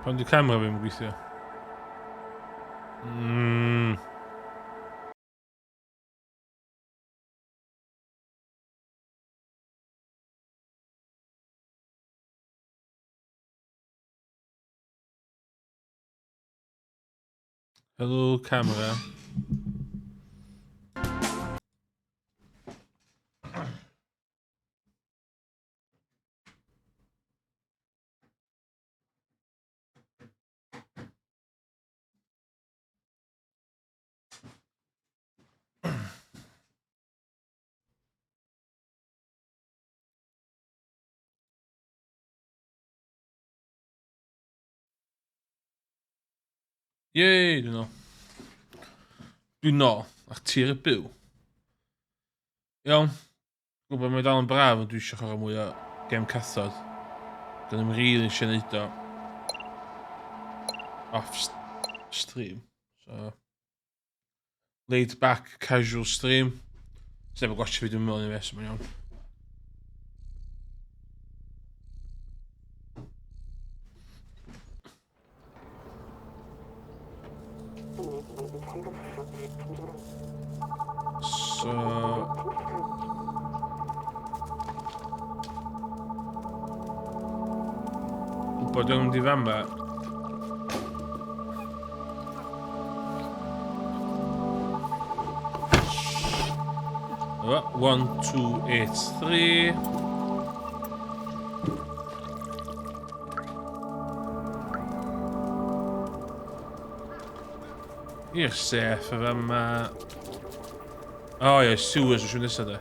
Pan di camera fi'n gweithio? Hello, camera. Yay, dwi'n ôl. Dwi'n nôl, a'ch tir y byw. Iawn. Gwybod mae dal yn braf, ond dwi eisiau chwarae mwy o gem cathod. Dyn ni'n rili eisiau neud o off stream. So, laid back, casual stream. Sneb yn gwatch fi, dwi'n meddwl yn so mae'n iawn. So... Gwybod o'n mynd i fama. Oh, 1, 2, 8, 3. I'r sef y fama. O oh, ie, sewers yw'r nesaf de.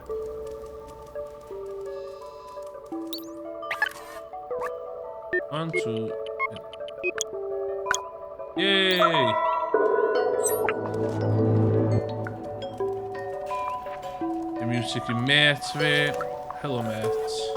One, two... Yay! The music i mate fi. Hello, mate.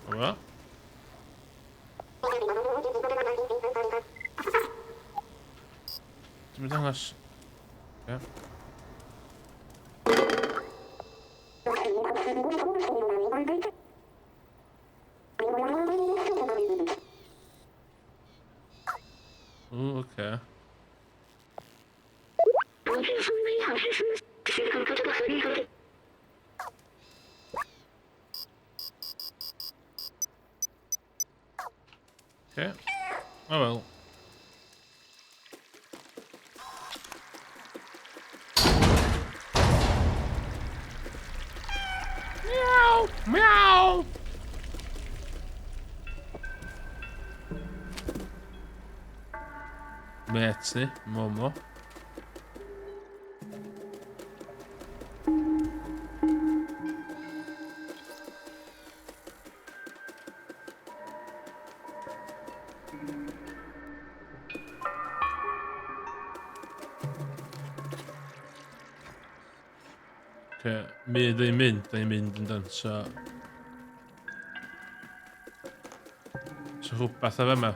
Yma. Dwi'n mynd dangos. Yeah. Ooh, okay. Okay. Oh well. Meow! Meow! Mêt ni, Momo. Okay, mi ydyn ni'n mynd, da ni'n mynd yn dan, so... So rhywbeth ar yma.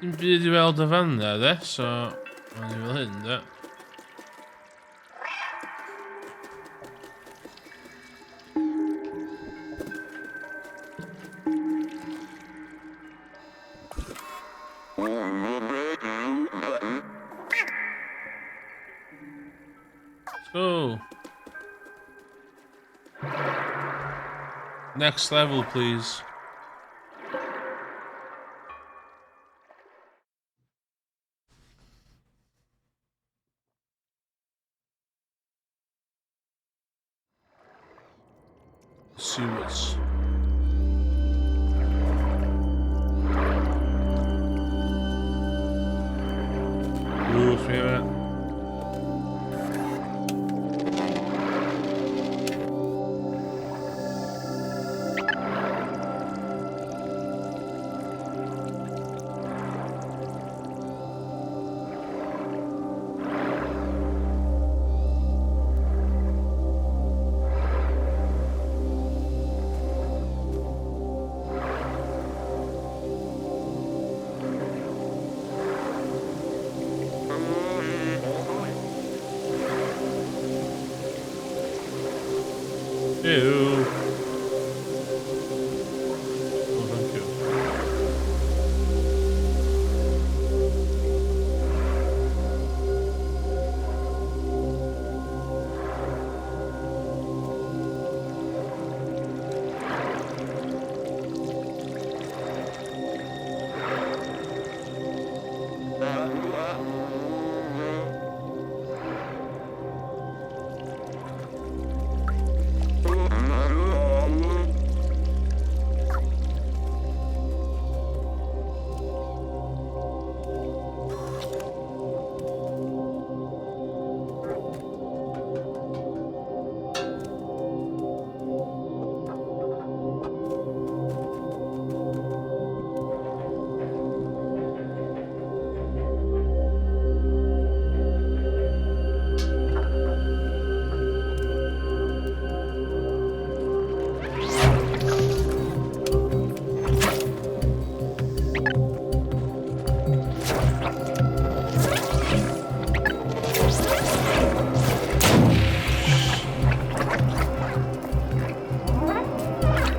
Dim byd i weld y fanna, de, so... Mae'n i fel hyn, de. Let's go. Next level, please. Sewers. Ew. Oh, thank you.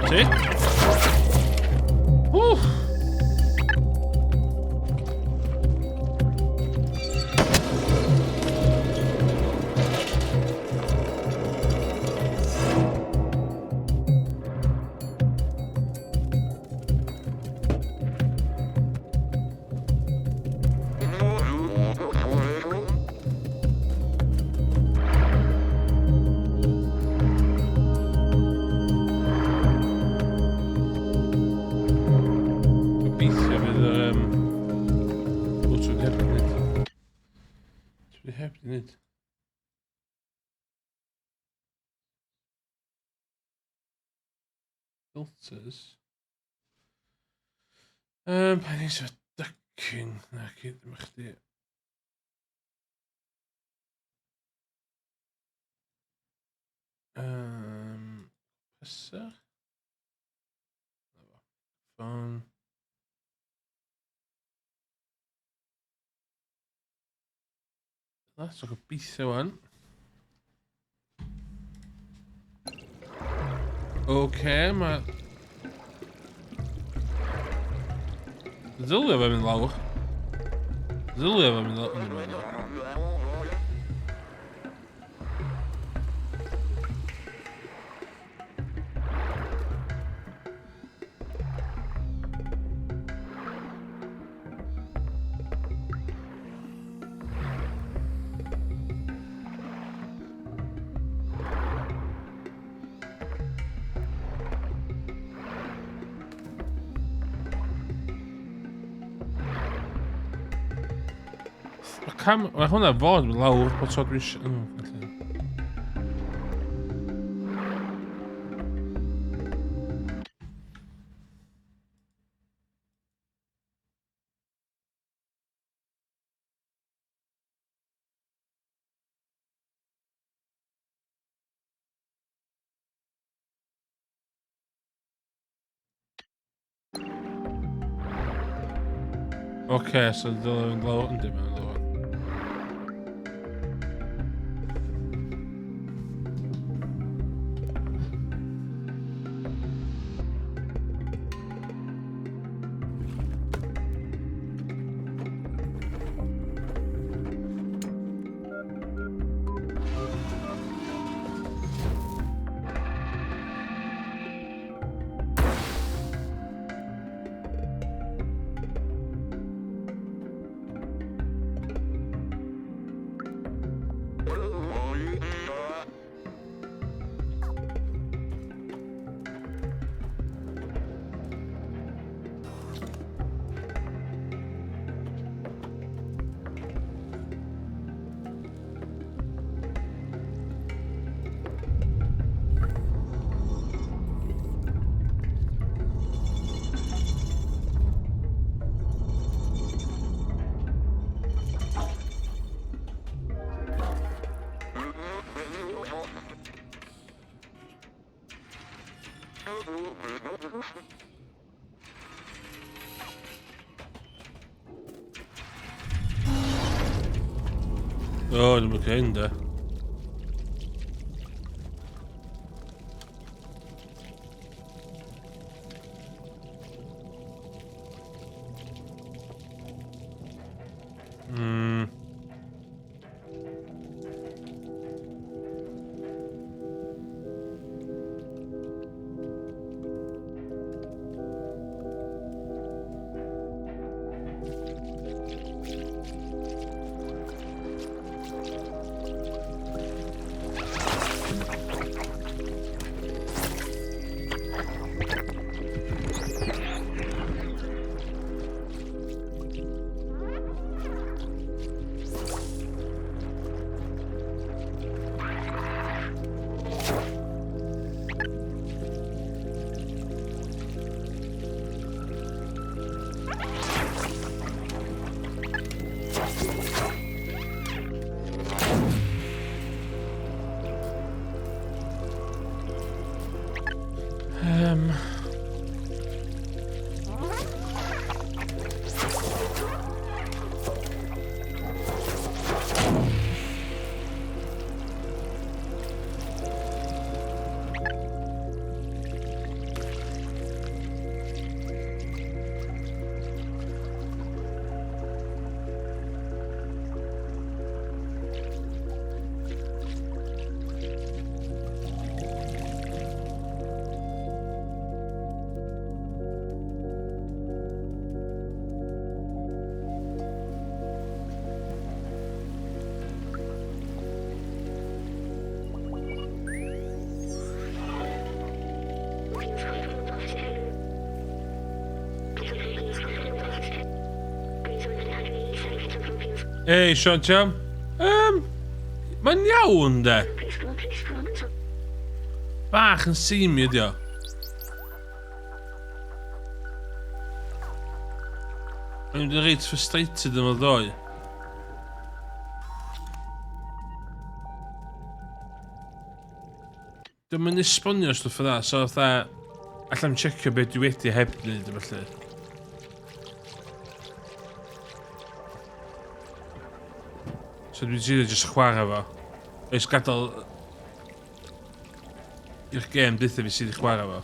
Ti? Ww! Gobeithio fydd yr motor heb di wneud. Dwi heb di wneud. Filters. Pa ni eisiau ducking? Na, ci, ddim chdi. Pressure? Na fo. Phone. Na, so gobeithio wan. Oce, mae... Ddylio fe mynd lawr. Ddylio fe mynd lawr. Ynddi, mae'n lawr. Mae cam... Mae hwnna fod yn lawr bod tro dwi'n... felly. Oce, so dylai fynd lawr. Yndi, mae'n lawr. O, dwi'n mynd hyn, de. Ei, Sean, ti am? Um, Mae'n iawn, de. Bach yn seamy ydi o. Mae'n mynd yn reit frustrated yma ddoe. Dwi'm yn esbonio stwff yna, so fatha... Allai'm checio beth dwi wedi heb wneud a felly. So dwi'n trio just chwarae fo. Oes gadael i'r gêm deutha fi sydd i chwarae fo.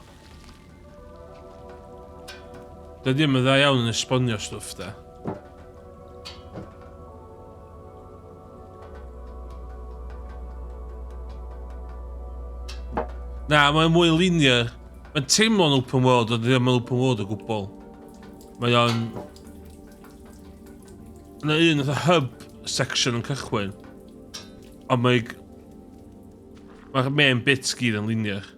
Dydy ddim yn dda iawn yn esbonio stwff da. Na, mae'n mwy linear. Mae'n teimlo'n open world, ond ddim yn open world o gwbl. Mae o'n... Yna un oedd hub section yn cychwyn. Ond mae... Mae'r main bits gyd yn linear.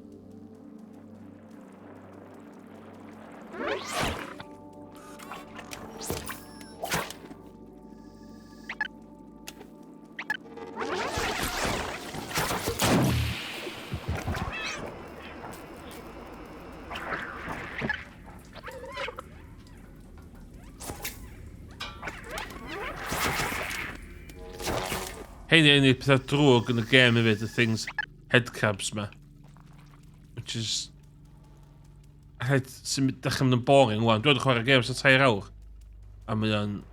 Hein yw'r unig pethau drwg yn y gêm hefyd, y things headcrabs ma. Which is... Rhaid sy'n dechrau mynd yn boring wan. Dwi wedi chwarae gêm sy'n tair awr. A mae o'n...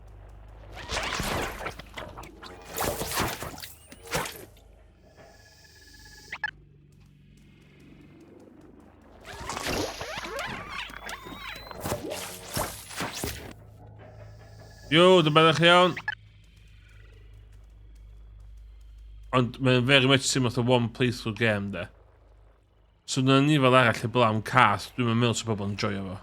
Yo, dyma ddech chi iawn. Ond mae'n very much similar to one playthrough game, de. So na ni fel arall heblaw am cath, dwi'm yn meddwl sa pobl yn joio fo.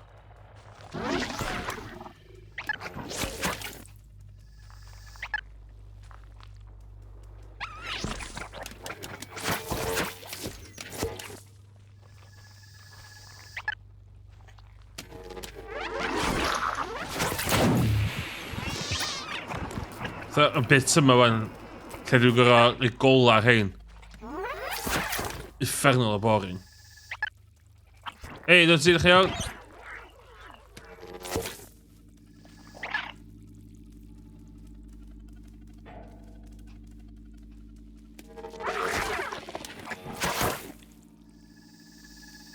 So, y bit yma wan, lle dwi'n gorau rhoi gola ar rhein. Uffernol o boring. Ei, dod ti'n chi iawn?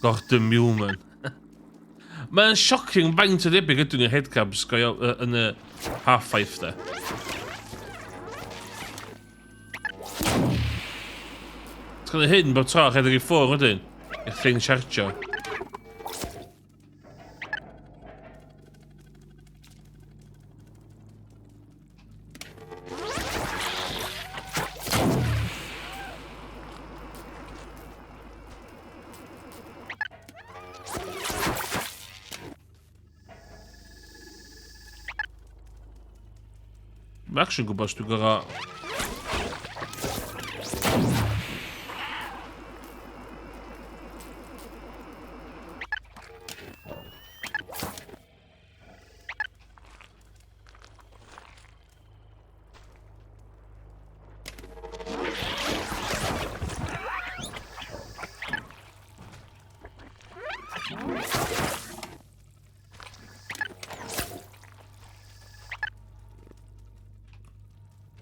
Gordon Newman. Mae'n shocking faint o debyg ydyn ni'r headcrabs go iawn yn y Half-Life de. Ti'n gwneud hyn bob tro, rhedeg i ffwrdd wedyn. I'r thing chargio. Mae'n actually gwybod os dwi'n gorau...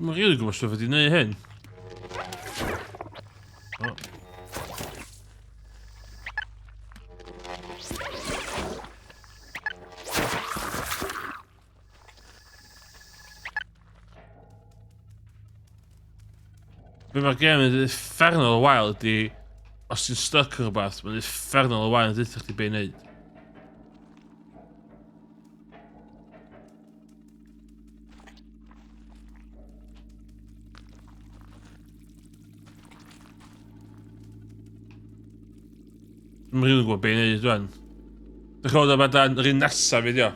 Dwi'n rili gwybod sut wedi gwneud hyn. Oh. Be mae'r gêm yn uffernol o wael ydy, os ti'n stuck ar rhywbeth, mae'n uffernol o wael yn dweud chdi be i wneud. Dwi'n rili gwybod be i wneud rwan. Dych chi'n gwybod am dan yr un nesaf fideo.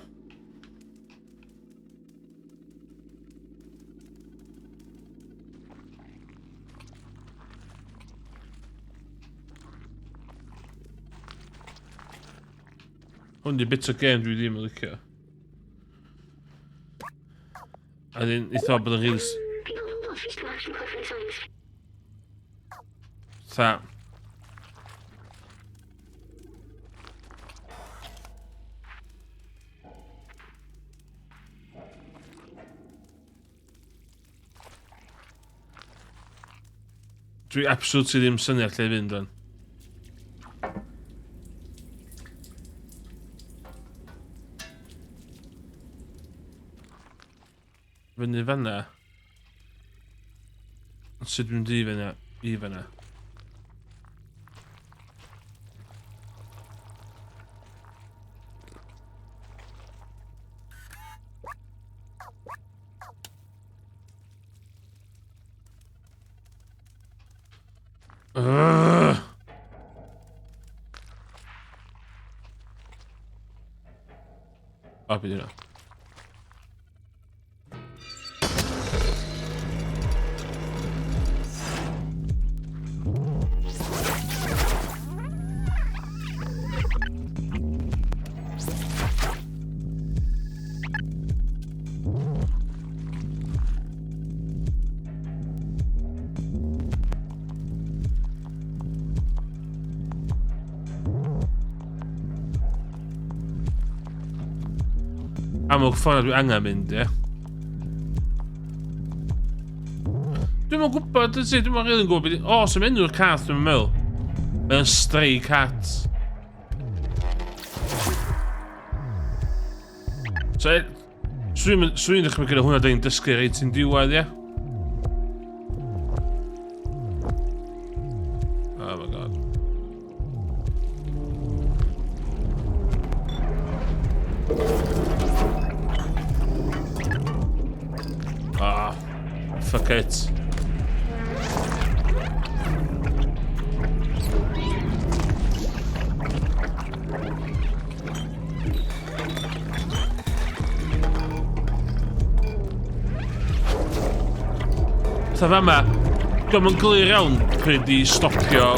Hwn di bit o game dwi ddim yn licio. A dyn, i thought bod yn rili... Ta. Dwi absolutely ddim syniad lle i fynd rwan. Fyny fanna. Ond sut dwi'n mynd i fyna? I fanna. Ugh. O, beth yna? Amlwg ffordd dwi angen mynd, ie. Dwi'm yn gwybod, ydy, dwi'm yn rili'n gwybod beth... O, sy'n enw'r cath, dwi'n meddwl. Mae'n stray cat. So, swn i'n dychmygu gyda hwnna dyn dysgu reit yn diwedd, ie? Oh my god. Ah, fuck it. Fatha fama, diolch yn glir iawn pryd i stopio.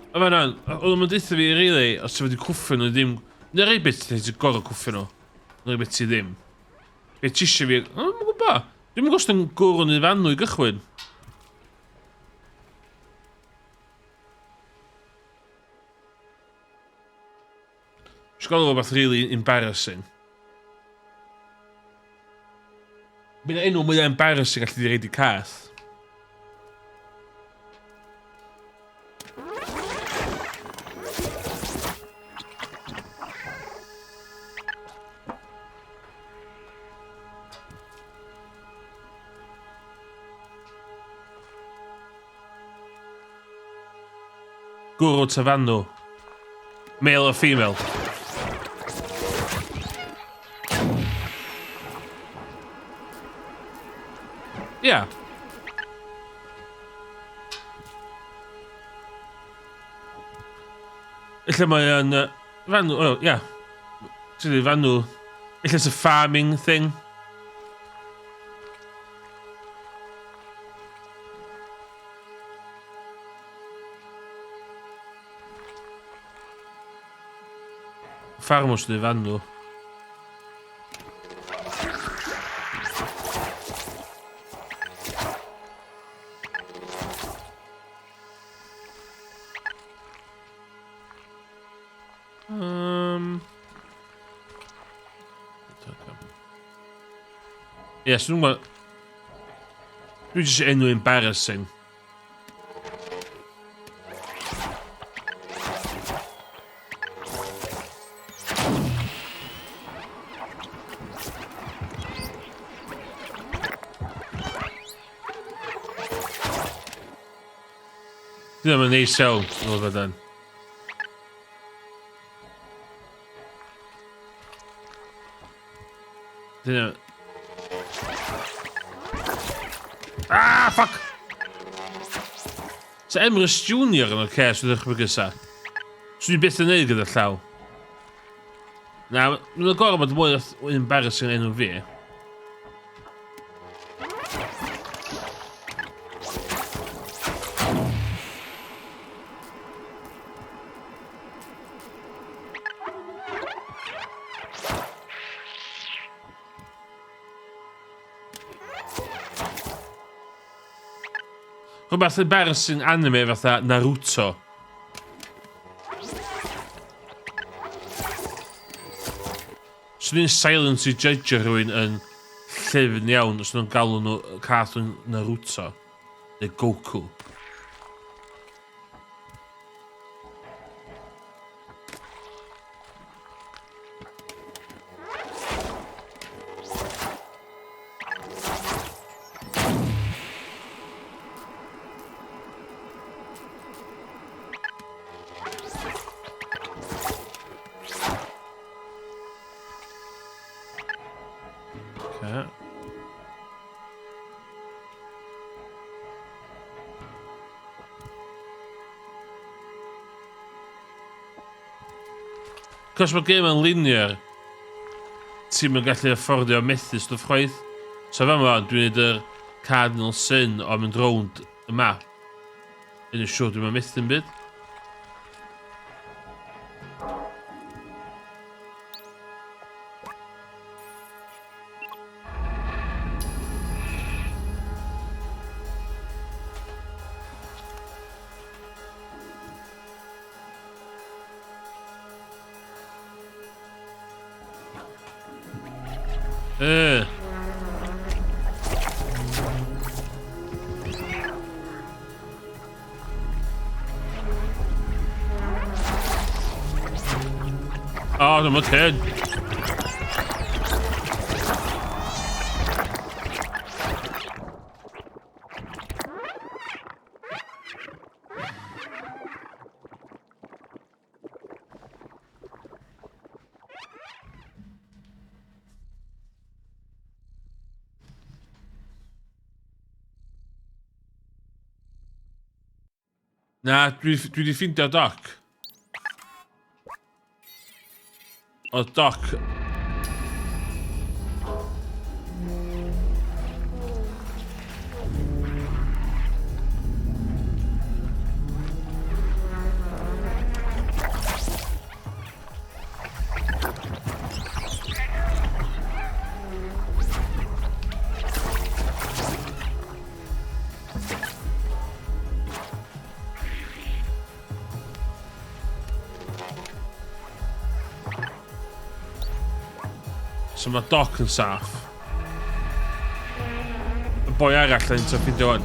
A fan oedd o'n deutha fi, really, os ti wedi cwffio nhw ddim... Neu rei beth ti'n gorau cwffio nhw. Neu beth ti ddim. Be ti eisiau fi... O, dwi'n gwybod. Dwi'n gwybod os dwi'n gwrw neu fanw i gychwyn. Dwi'n gwybod rhywbeth really embarrassing. Mae'n enw mwyaf embarrassing allu di reid i cath. Gwrw Tafanw. Male or female? Yeah. Ella mae yn... Fanw, oh, yeah. Ti'n dweud fanw. Ella it's a farming thing. Ffarmwr sydd fan nhw. Ie, yes, dwi'n gwybod... Dwi'n jyst enw embarrassing. Ddim yn neis iawn, all of a sudden. Dyna... Ah, fuck! So Emrys Junior yn o'r ces wrth ddechrau sa. Swn i byth yn neud gyda llaw. Na, mae'n gorau bod mwy o embarrassing enw fi. Rhywbeth yn berson anime fatha Naruto. Swn i'n silently judge rhywun yn llyfn iawn os nhw'n galw nhw cath yn Naruto neu Goku. Okay. Cos mae gêm yn linear, ti'n mynd gallu afforddio methu stwff chwaith. So fe yma, dwi'n neud yr cardinal sin o mynd rownd y map. Yn y siŵr dwi'n methu'n byd. Oh, number 10. Na, dwi, dwi wedi ffindio Doc. Oedd Doc So mae Doc yn saff. Y boi arall yn ta ffindio wan.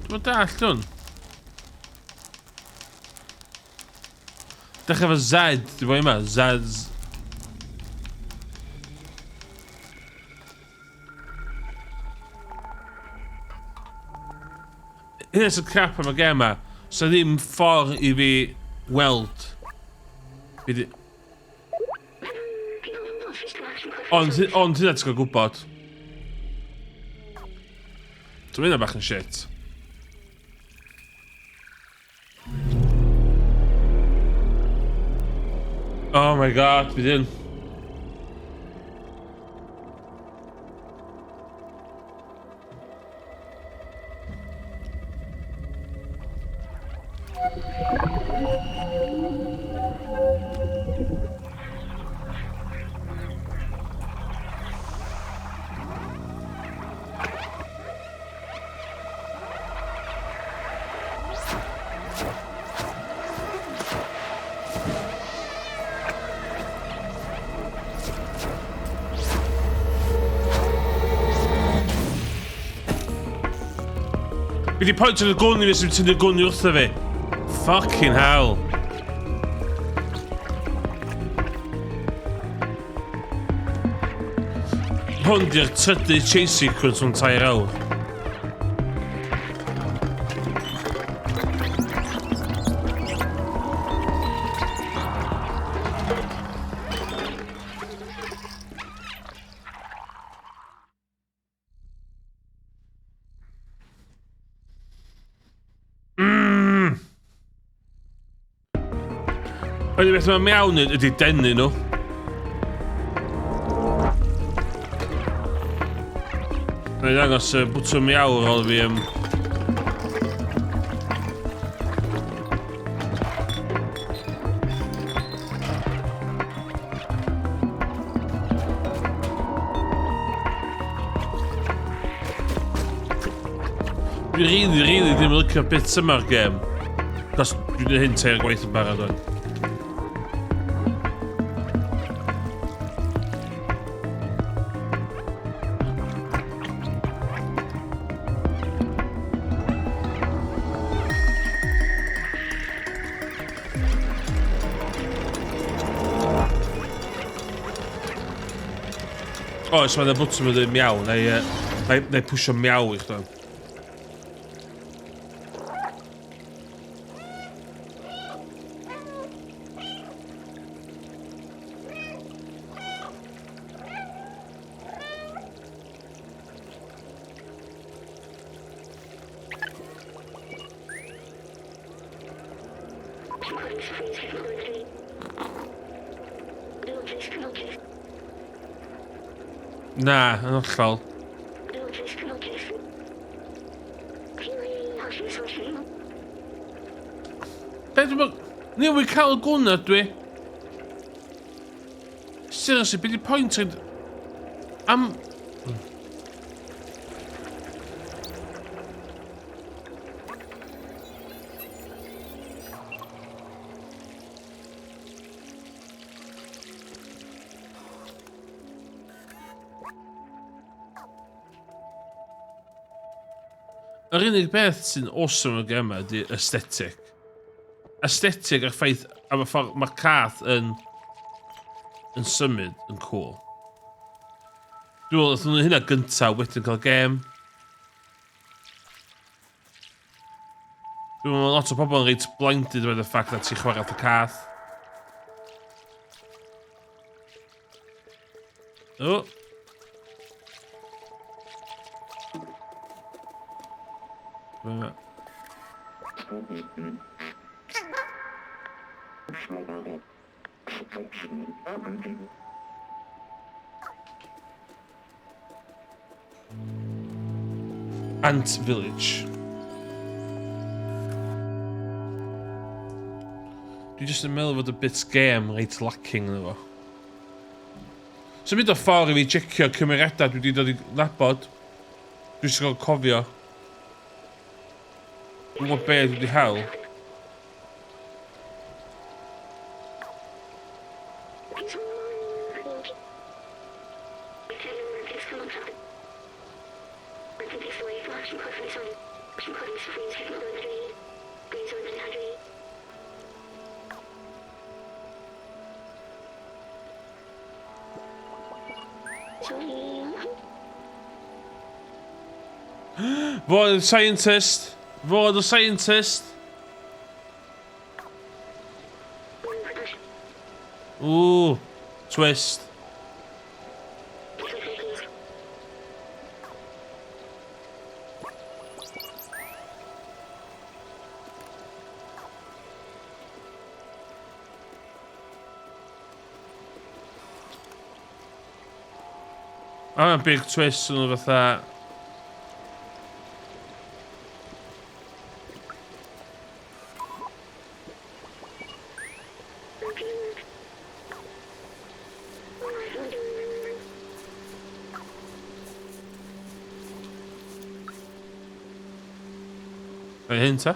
Dwi'n dallt hwn. Dechrau efo Z, di boi yma. Z. Hynna sy'n crap am y gem yma. So ddim ffordd i fi weld. Fi di... Ond, ond hynna ti'n cael gwybod. Dwi'n mynd bach yn shit. Oh my god, fi ddim. Fi di point yn y gwn i fi sy'n tynnu gwn i wrtho fi. Fucking hell. Hwn di'r trydydd chase sequence o'n tair awr. Yr unig beth mae'n mewn ydy denu nhw. Na i ddangos y bwtwm miaw ar ôl fi... Dwi rili, rili ddim yn licio bits yma'r gêm. Cos dwi'n gwneud hyn tair gwaith yn barod o'n. Oes, mae'n bwtwm yn dweud miaw, neu, neu, neu pwysio miaw i chdi. Na, yn hollol. Be dwi'n... Newydd cael y gwn ydw i. Seriously, be di pwynt yn... Am... Yr unig beth sy'n awesome o'r gem ydy aesthetic. Aesthetic a'r ffaith am y ffordd mae'r cath yn yn symud yn cool. Dwi'n meddwl, wnaethon nhw hynna gyntaf wedyn cael gem. Dwi'n meddwl lot o pobl yn reit blinded by the fact that ti'n chwarae y cath. O! Oh. Ant Village. Dwi jyst yn meddwl fod y bit game reit lacking yn efo. So mynd o ffordd i fi checio cymeriadau dwi wedi dod i nabod. Dwi eisiau gael cofio. Dwi'n gwybod be dwi wedi hel. Fo oedd y scientist! Fo oedd y scientist! Ooh, twist. Ah, big twist yn fatha... Rhoi hyn ta.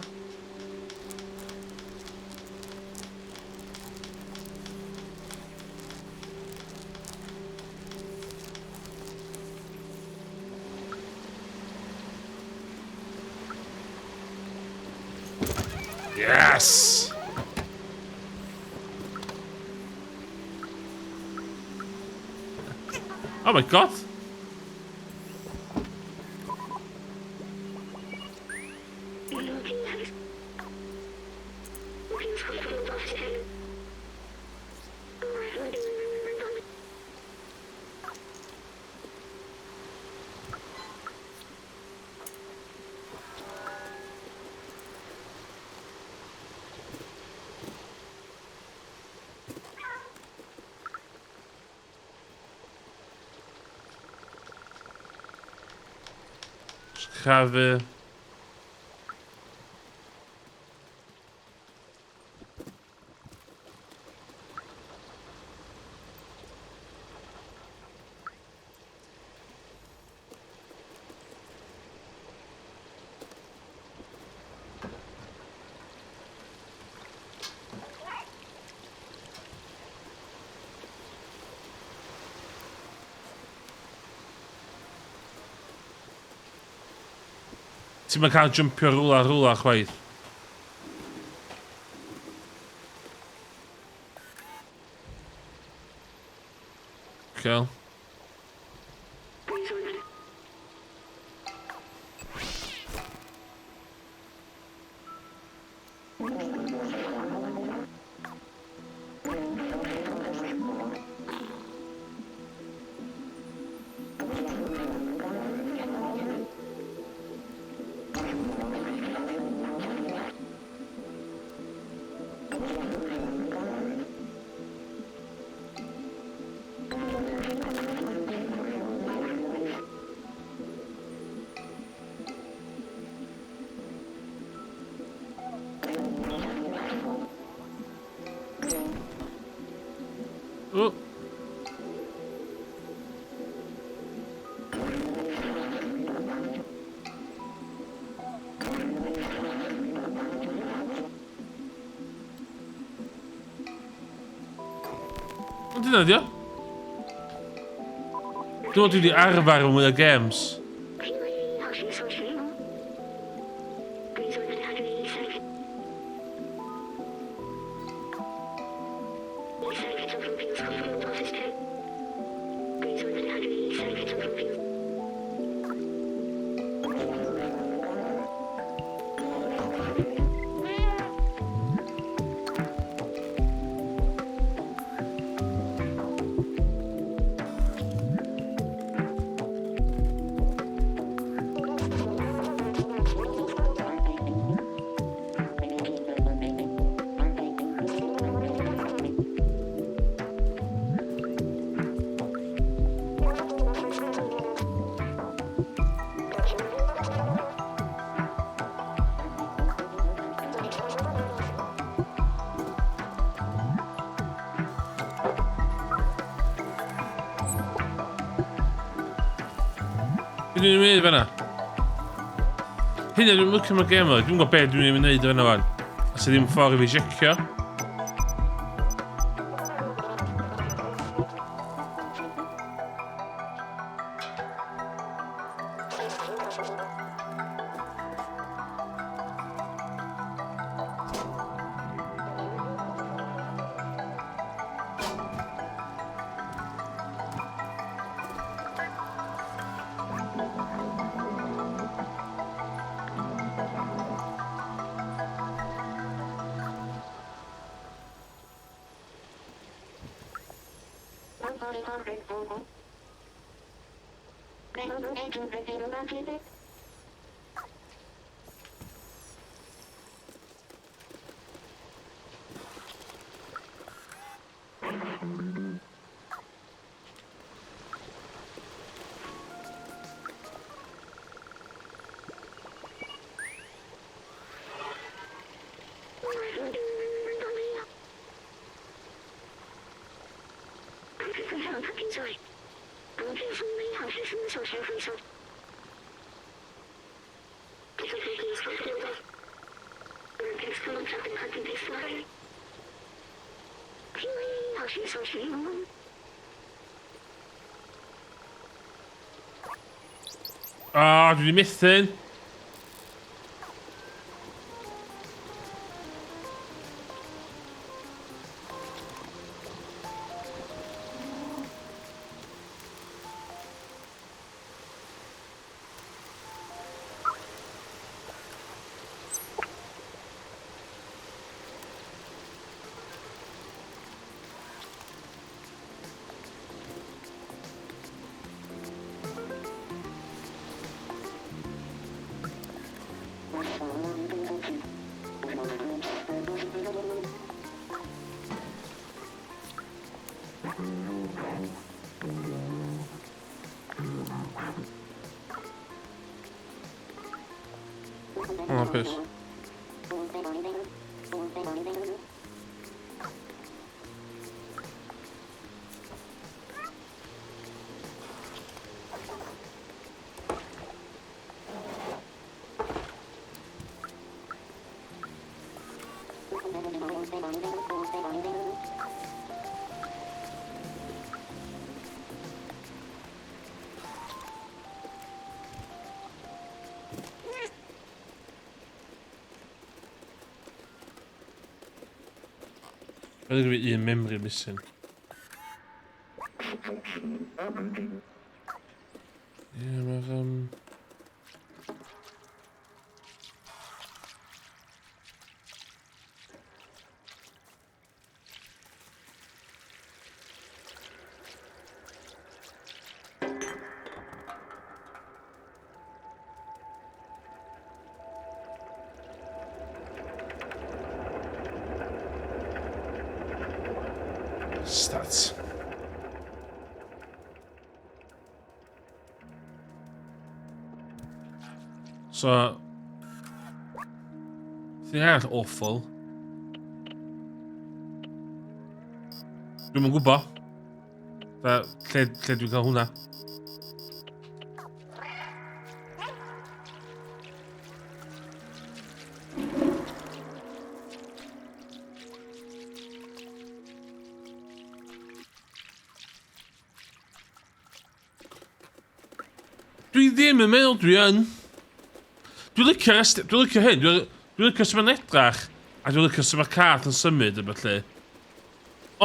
Yes! Oh my god! Crafu. Ti'm yn cael jumpio rwla rwla chwaith. Cool. O! Ond dyna di o. Dwi'n meddwl dwi wedi arfer efo mwy o games. Be dwi'n mynd fanna? Hynna dwi'n licio mae'r gêm yma. Dwi'n gwybod beth dwi'n mynd i wneud fanna fan. A sydd ddim ffordd i fi jecio. Ah, dwi wedi methu. hapus. Mae'n gyda fi un memory missing. Ie, yeah, mae'r... Stats. So... Thing arall awful. Dwi'm yn gwybod. Da, lle, lle dwi'n cael hwnna? Dwi ddim yn meddwl dwi yn. Dwi'n licio'r est- dwi'n licio hyn, dwi'n dwi licio sut mae'n edrach, a dwi'n licio sut mae'r cath yn symud a felly.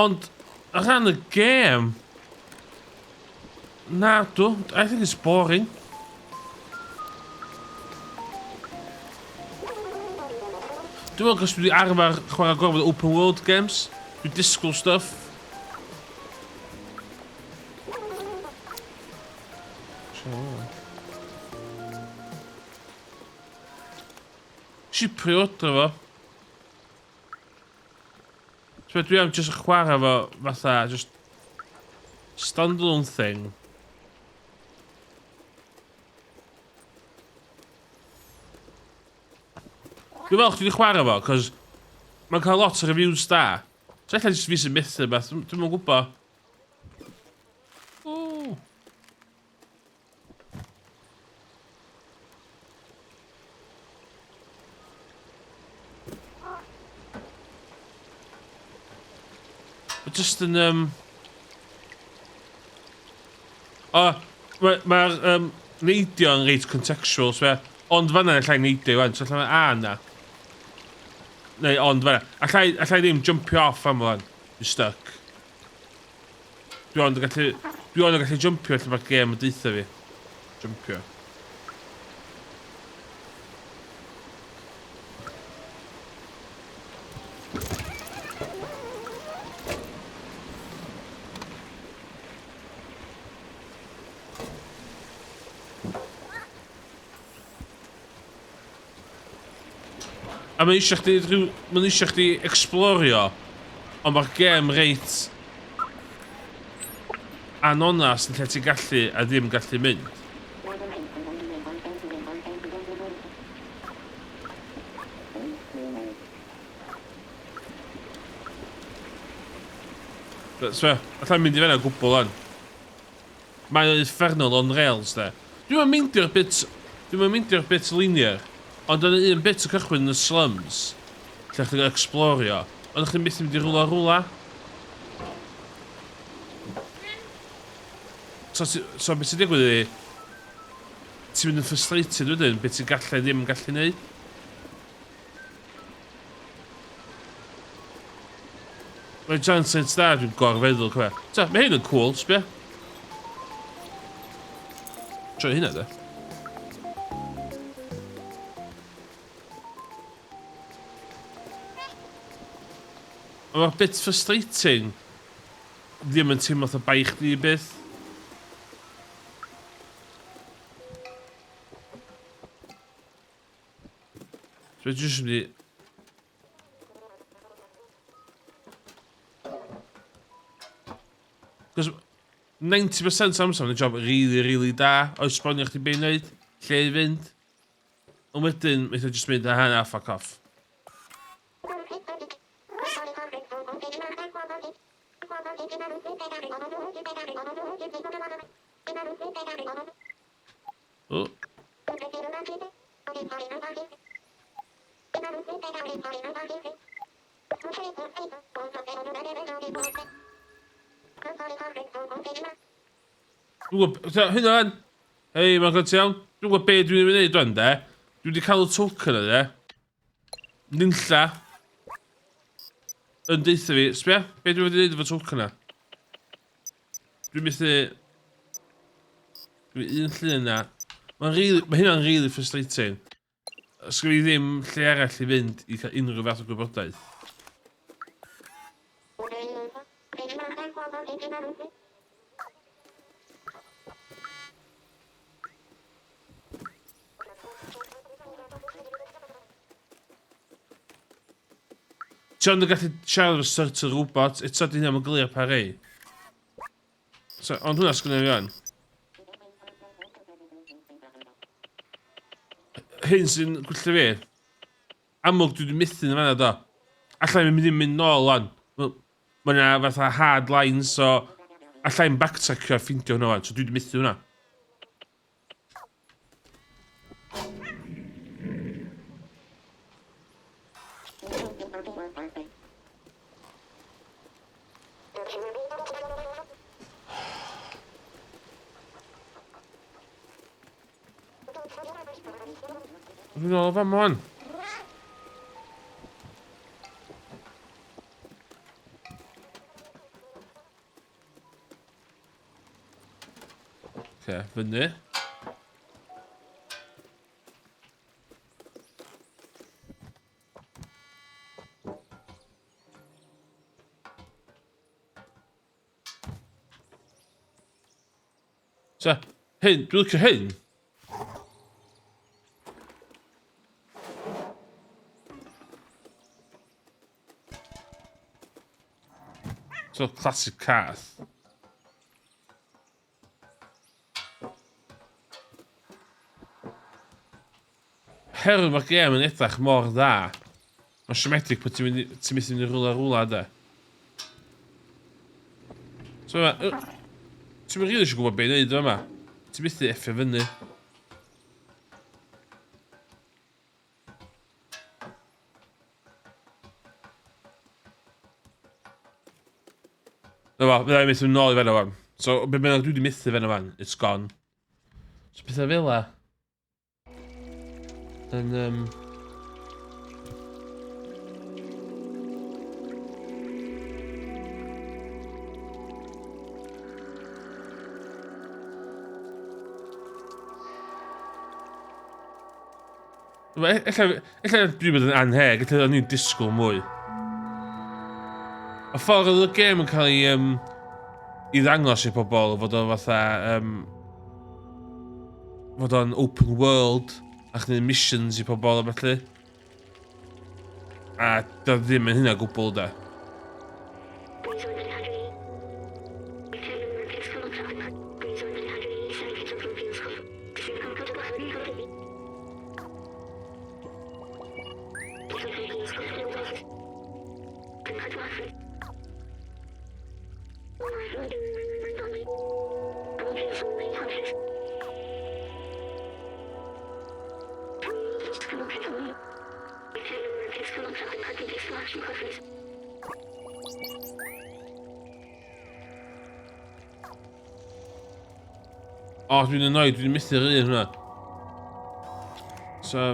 Ond, o ran y gêm, na dw, I think it's boring. Dwi'n meddwl cos dwi wedi arfer chwarae gorfod open world games, dwi'n disgwyl stuff. Nes i pre-ordro fo. So dwi am just chwarae fo fatha just standalone thing. Dwi'n meddwl chdi wedi chwarae fo, cos mae'n cael lot o reviews da. So ella jyst fi sy'n methu beth, dwi'm yn gwybod. Ooh. Mae just yn... O, mae'r ma neidio yn reit contextual, so ond fanna allai neidio wan, so allai a na. Neu ond fanna. Allai, allai ddim jumpio off am wan. Dwi'n stuck. Dwi ond yn gallu... Dwi ond yn gallu jumpio lle mae'r gêm yn deutha fi. Jumpio. A mae eisiau chdi rhyw... Mae'n eisiau chdi explorio, ond mae'r gêm reit anonas yn lle ti'n gallu a ddim gallu mynd. So, allai'n mynd i fewn o gwbl o'n. Mae o'n uffernol on rails, de. Dwi'm yn meindio'r bit... Dwi'm yn meindio'r bit linear, ond yn un bit y cychwyn yn y slums, lle chdi'n explorio, ond chdi'n methu mynd i rwla rwla. So, so beth sy'n digwydd ydi, ti'n mynd yn frustrated wedyn, beth ti'n gallu ddim yn gallu neud. Mae'n chance reit da, dwi'n gorfeddwl, cofio. Ta, mae hyn yn cool, sbia. Tro hynna, de. Ond mae'r bit frustrating ddim yn teimlo fatha bai chdi byth. Dwi jyst yn mynd i... Cos 90% amser mae'n job really, really da o esbonio chdi beth i wneud, lle i fynd. Ond wedyn, mae'n just mynd, ah, na, fuck off. O. Dwi'n gwybod, hynna fan. Hei, mae'n gwybod iawn. Dwi'n gwybod be dwi'n mynd i wneud rwan, de. Dwi wedi cael y token yna, de. Nunlla. Yn deutha fi, sbia, be dwi'n mynd i wneud efo token yna? Dwi'n methu... Dwi'n un llun yna. Mae'n really, mae hynna'n really frustrating. Sgyn i ddim lle arall i fynd i cael unrhyw fath o gwybodaeth. Ti ond yn gallu siarad efo certain robot, eto di hynny'm yn glir pa rei. So, ond hwnna sgynna fi fan. Hyn sy'n gwylltio fi. Amlwg dwi wedi methu yn fanna do. Alla i ddim mynd nôl wan. Mae yna fatha hard lines, so alla i'm backtrackio a ffindio hwnna wan, so dwi wedi methu hwnna. Dwi'n ôl fan wan. Oce, fyny. So, hyn, dwi'n licio hyn. So, classic cath. Herwydd mae'r gêm yn edrych mor dda. Mae'n siomedig bod ti'n mynd ti'n methu mynd i rwla rwla de. So yma, ti'n mynd rili eisiau gwybod beth i wneud yma. Ti'n methu effio fyny. Na fo, fydda i'n methu nôl i fan fan. So, be bynnag dwi wedi methu fan fan, it's gone. So, pethau fel la. Yn, um... Ella, ella dwi'n bod yn anheg, ella o'n i'n disgwyl mwy. Y ffordd oedd y gêm yn cael ei, um, i ddangos i pobl fod o fatha... Um, fod o'n open world a chneud missions i pobl a felly. A doedd ddim yn hynna gwbl da. O, oh, dwi'n annoyed, dwi'n methu'r un hwnna. So...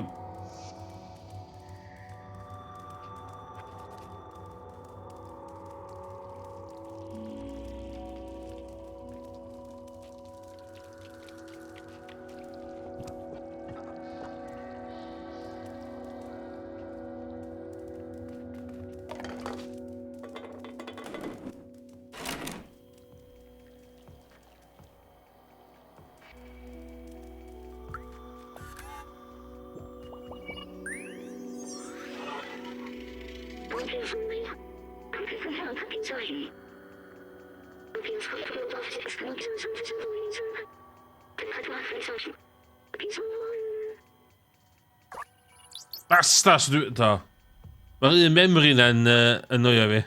Bastas dwi... Do. Mae'r un memory na'n annoio fi.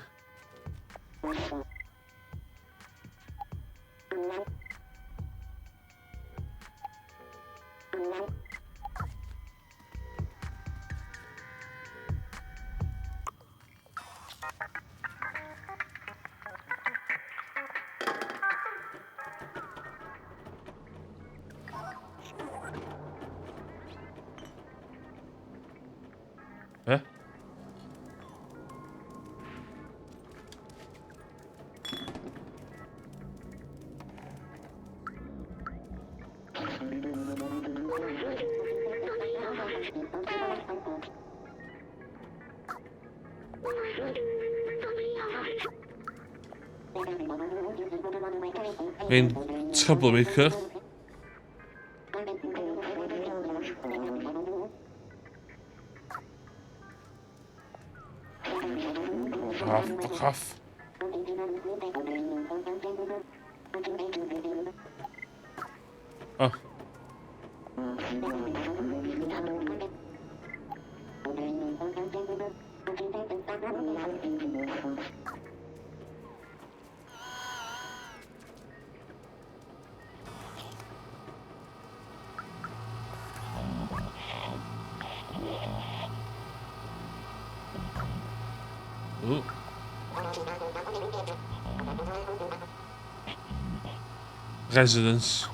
Be? Mae'n troublemaker. Ah, fuck off. Oh. Ooh. Residence.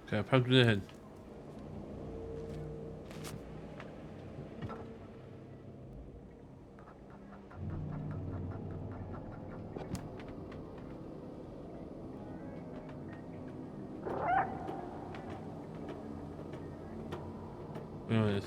Okay, pam dwi'n hyn? Wait.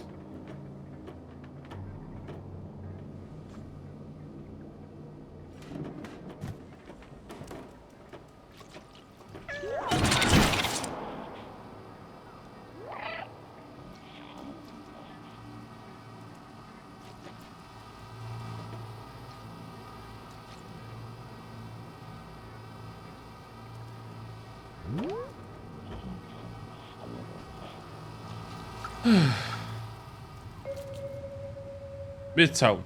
Midtown.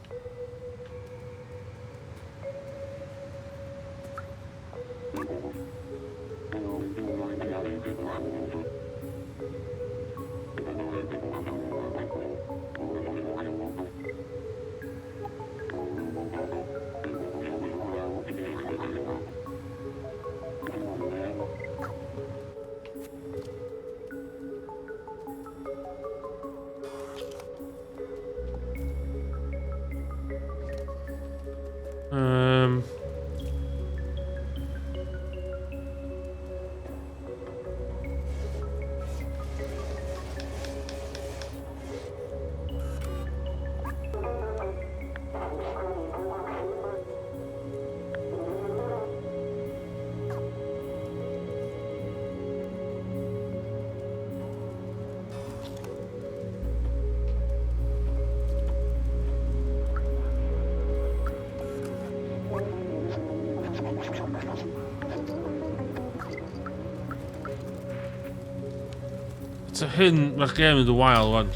So hyn, mae'r gêm yn wael wan.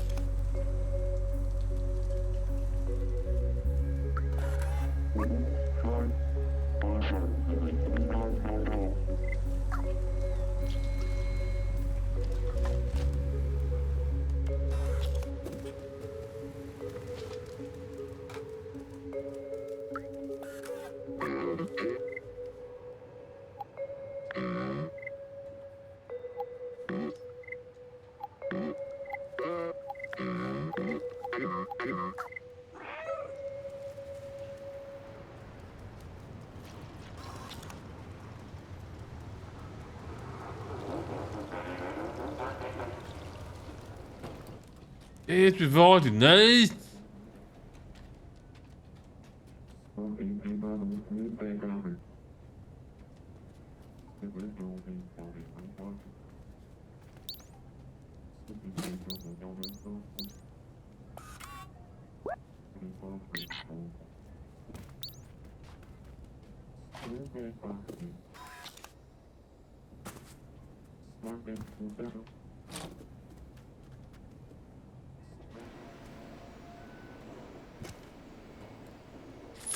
Be dwi fod i wneud?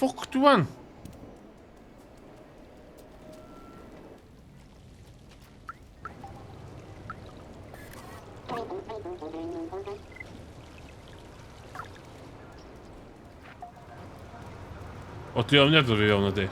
Ffwc dwi wan? O, di o'n edrych fi fewn ydi.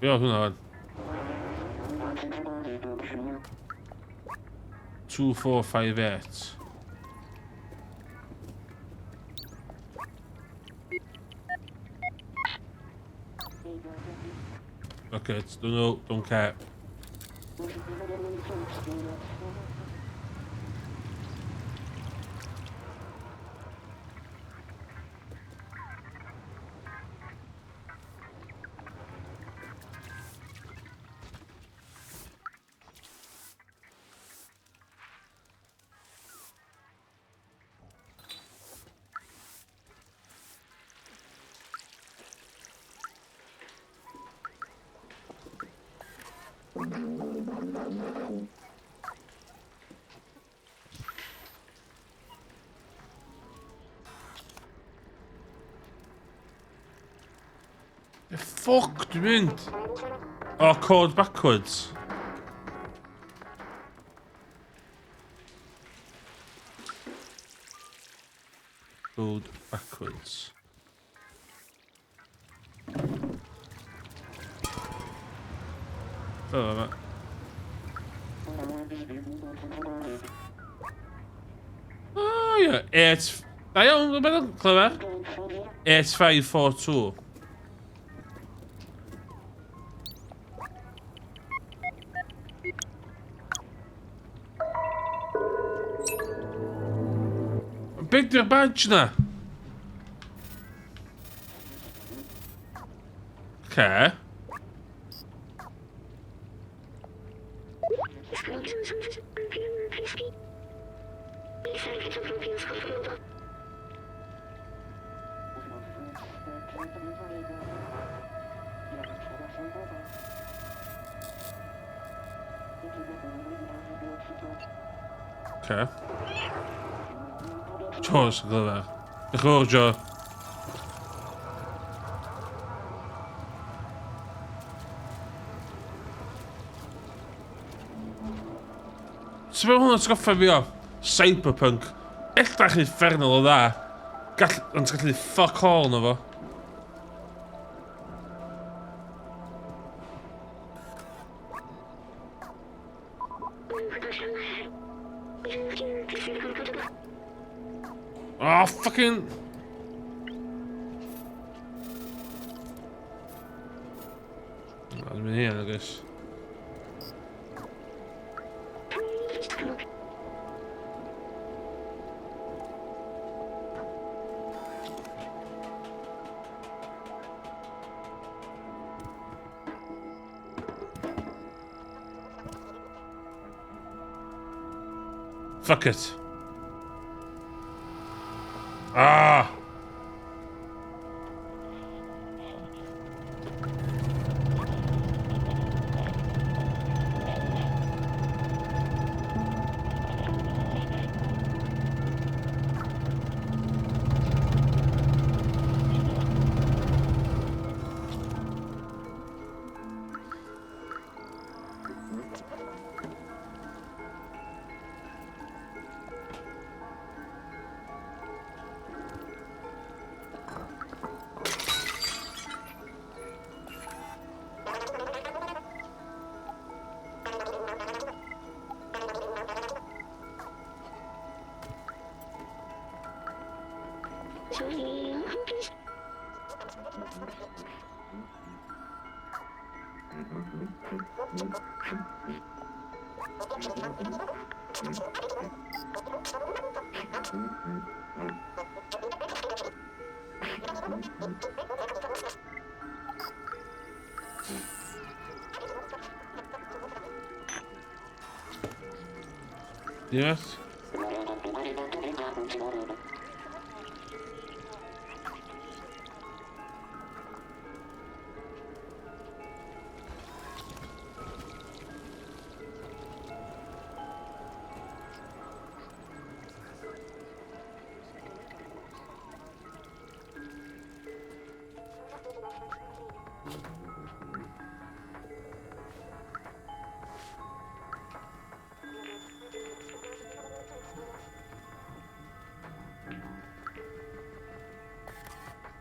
Be oedd hwnna fan? 2, 4, 5, 8. Okay, don't know, don't care. The fuck dwi'n mynd? Oh, code backwards. Code backwards. Oh, ma. Oh, yeah. 8... Da iawn, dwi'n meddwl, clyfar. 8542. Be di'r badge na? Okay. Okay. Joe's glyfar. Diolch yn fawr, Joe. Sut mae hwnna'n atgoffa fi o? Cyberpunk. Edrach yn uffernol o dda. Gall, ond ti'n gallu fuck all na fo. Oh, fucking... Na, dwi'n mynd hyn, I guess. Fuck it. Ah! Yes.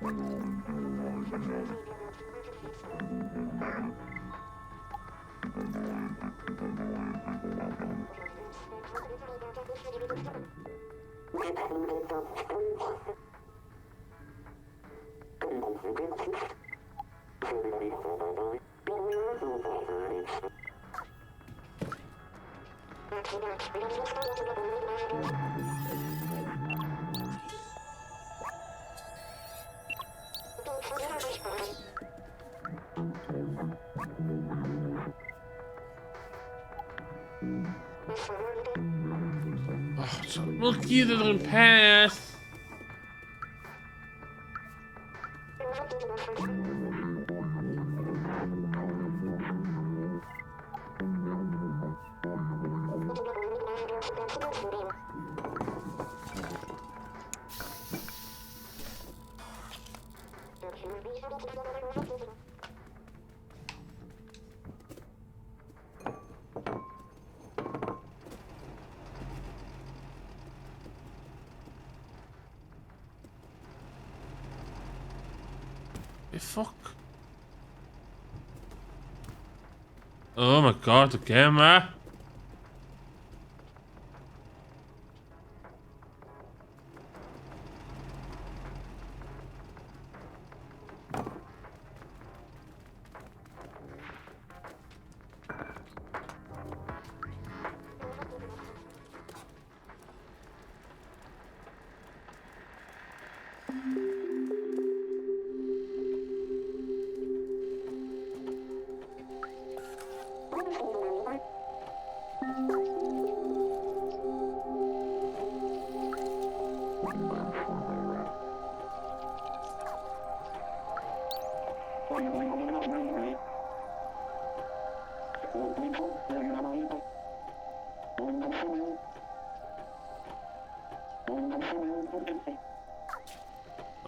Oh, Mae'n gyd yn yr un peth. Be fuck? Oh my god, y gem ma!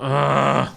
Ah.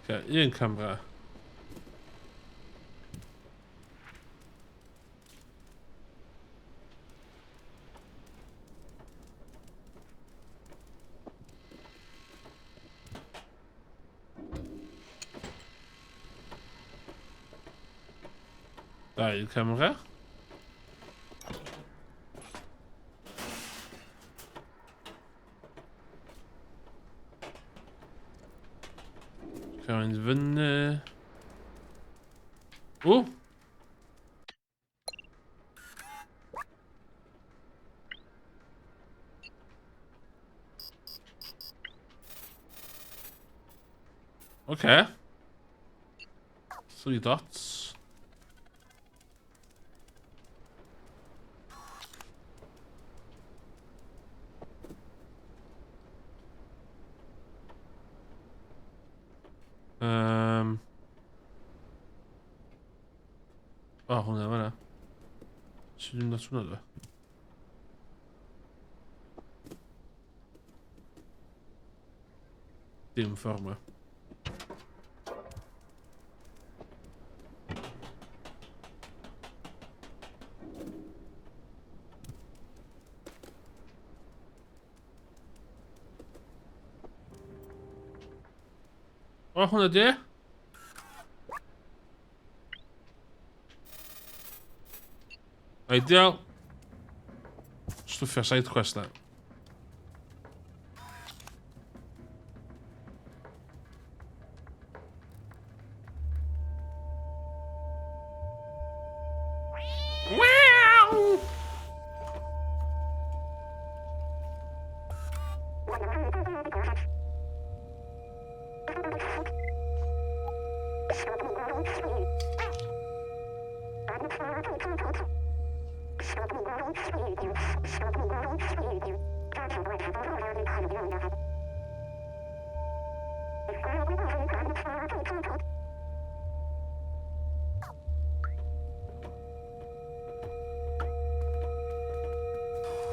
Okay, un camera. Dau camera. Cael mynd fyny. O! Okay. Three dots. hwnna fan'na. Sut dwi'n dod hwnna dwi? Dim ffordd ma. O, hwnna di? Ideal. Stwffio side quest na. Wow!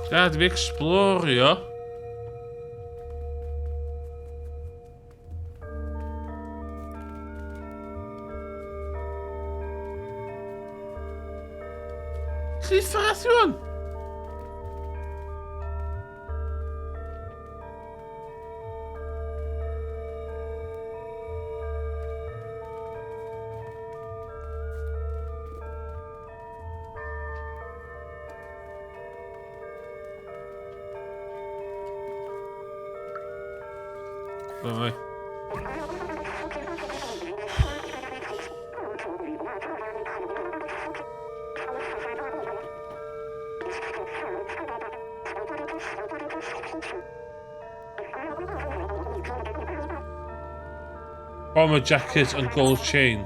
Gad fi explorio. Lle ffath yw hwn? Bye. Bomber jacket and gold chain.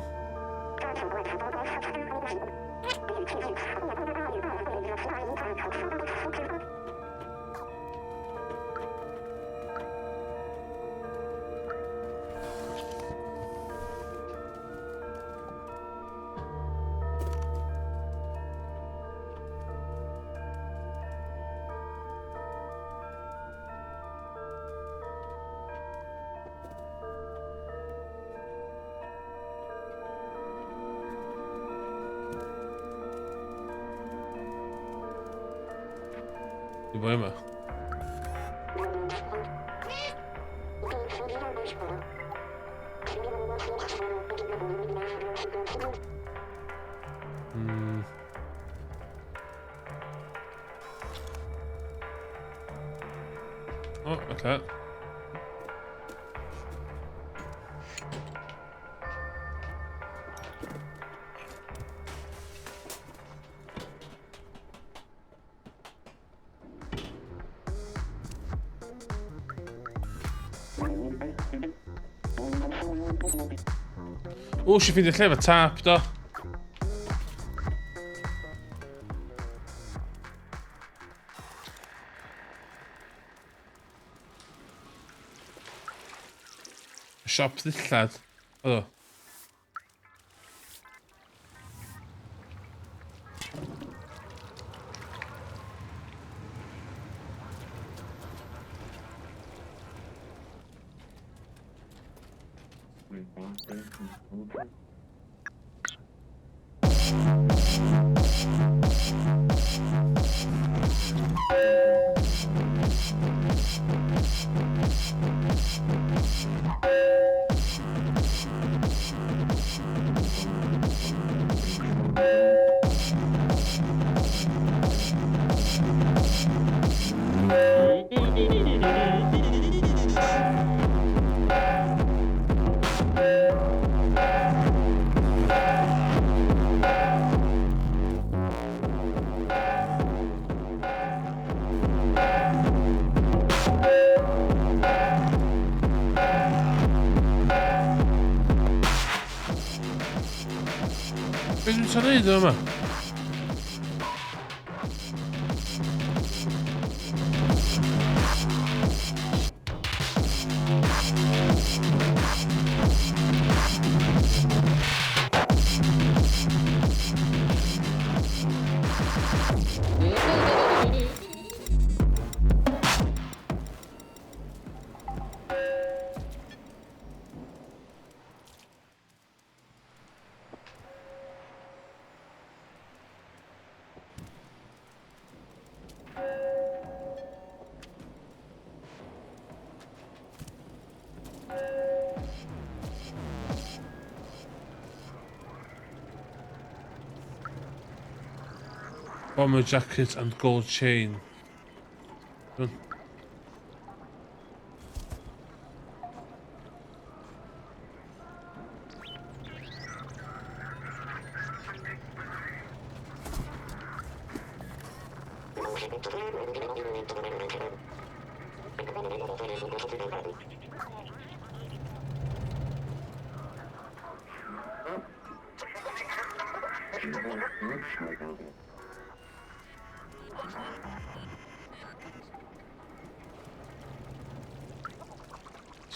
Di boi yma. O, oh, oce. O, si ffeindio lle efo tap, do. Siop ddillad. O. Be dwi'n trio neud yma? Bomber jacket and gold chain. Done.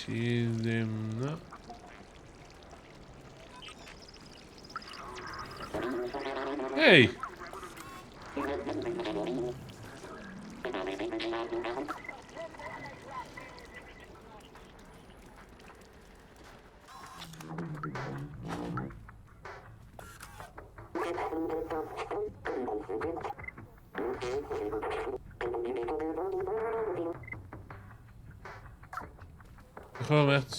Ti ddim na. Hey! Diolch yn fawr, mêt.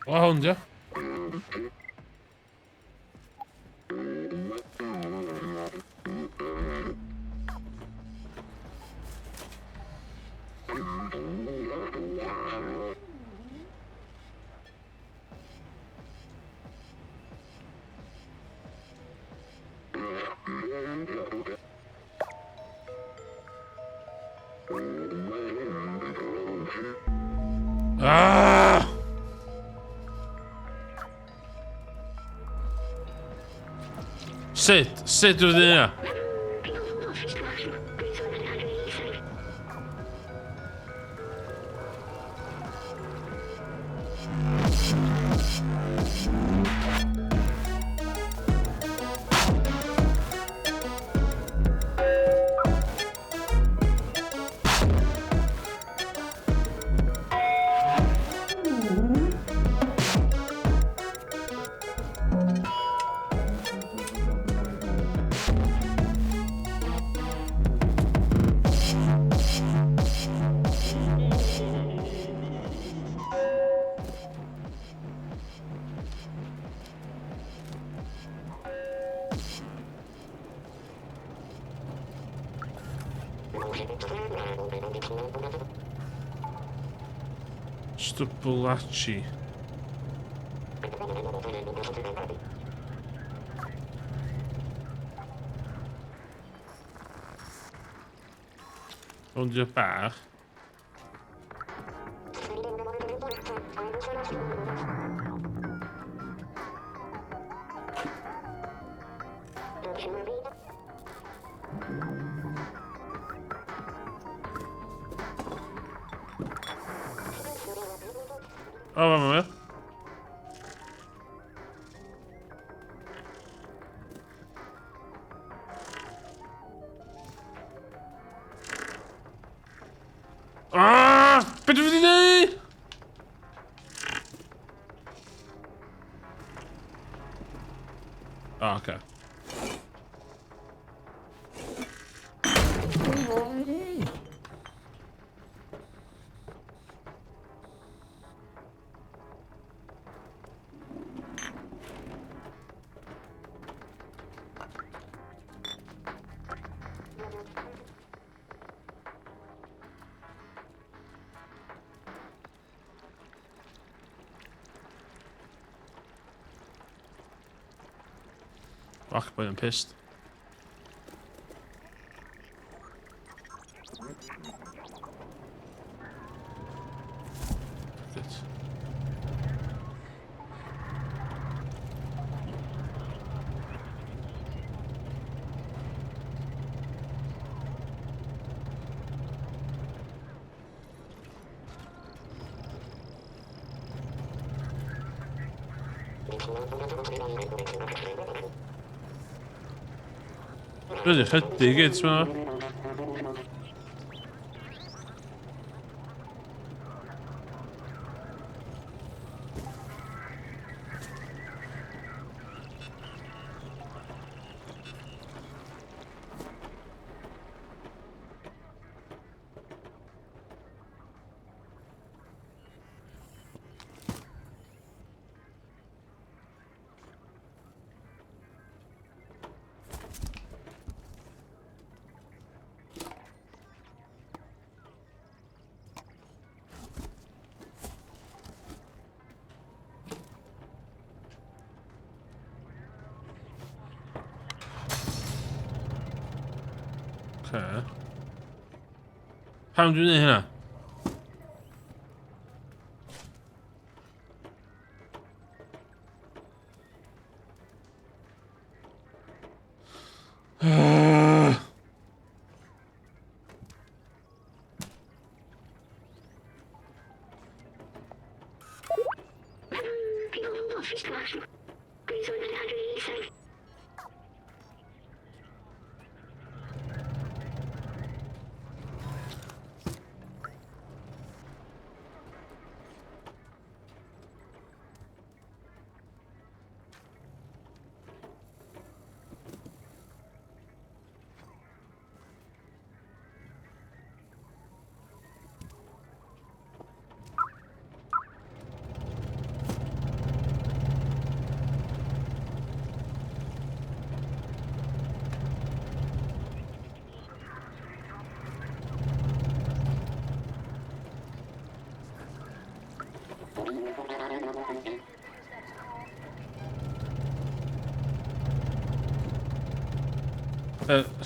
O, hwn, di o? Ah! Sut? Sut dwi'n yna? Stwbwlachi. Hwn di'r bach. O, fan yma. Ah! Be dwi'n mynd i neud? Ah, oce. Fuck, boy, I'm pissed. It. Rydyn chydig gyd, ti'n Okay. Pam dwi'n neud hynna?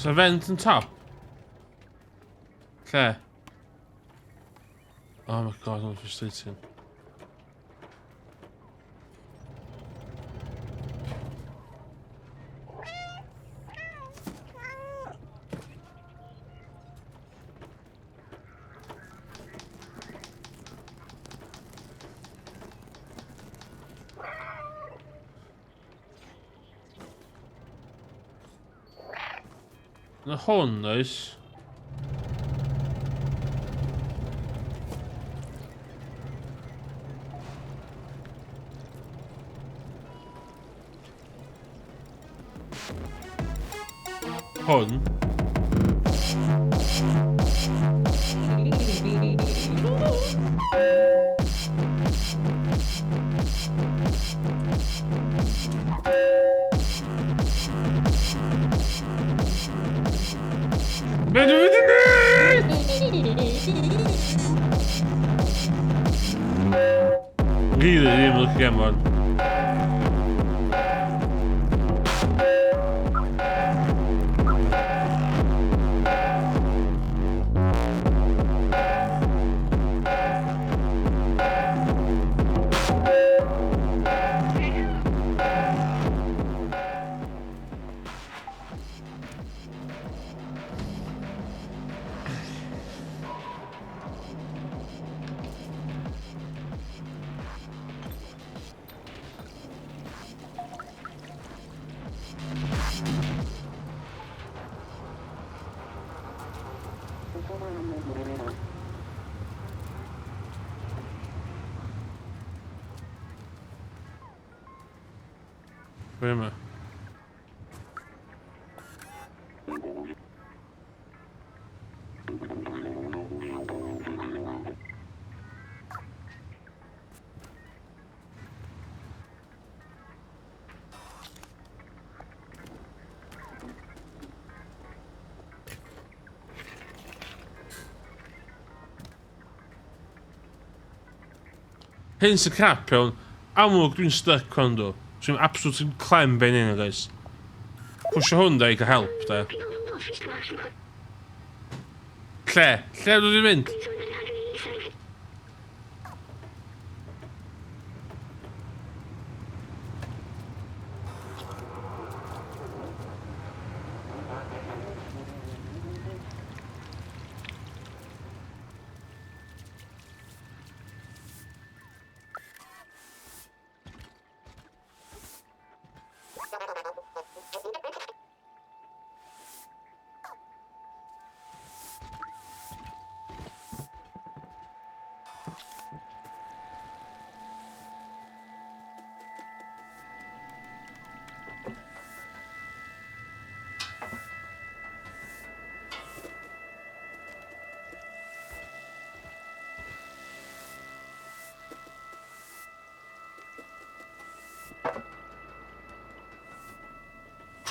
So vent yn top? Lle? Oh my god, I'm frustrating. Na hwn, oes? Hwn. Be dwi'n mynd i neud? Really ddim yn licio gem hwn. Pwy yma? Hyn sy'n crap iawn. Amlwg dwi'n stuck fan do. Dwi'n absolutely clem ben hyn, guys. Pwysio hwn da i gael help da. Lle? Lle dwi wedi mynd?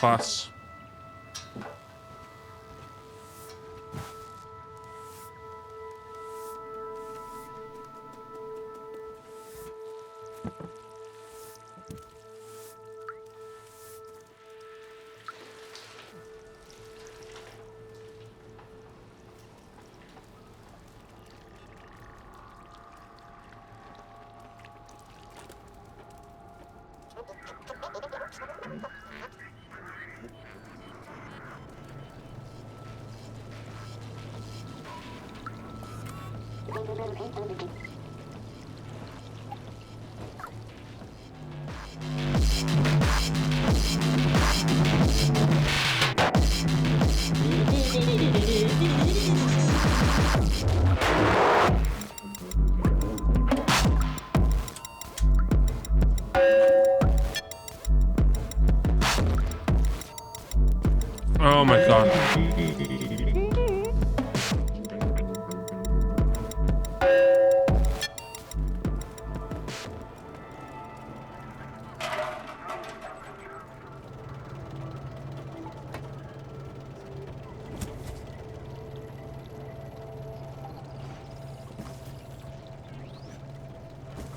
Class. Oh my god.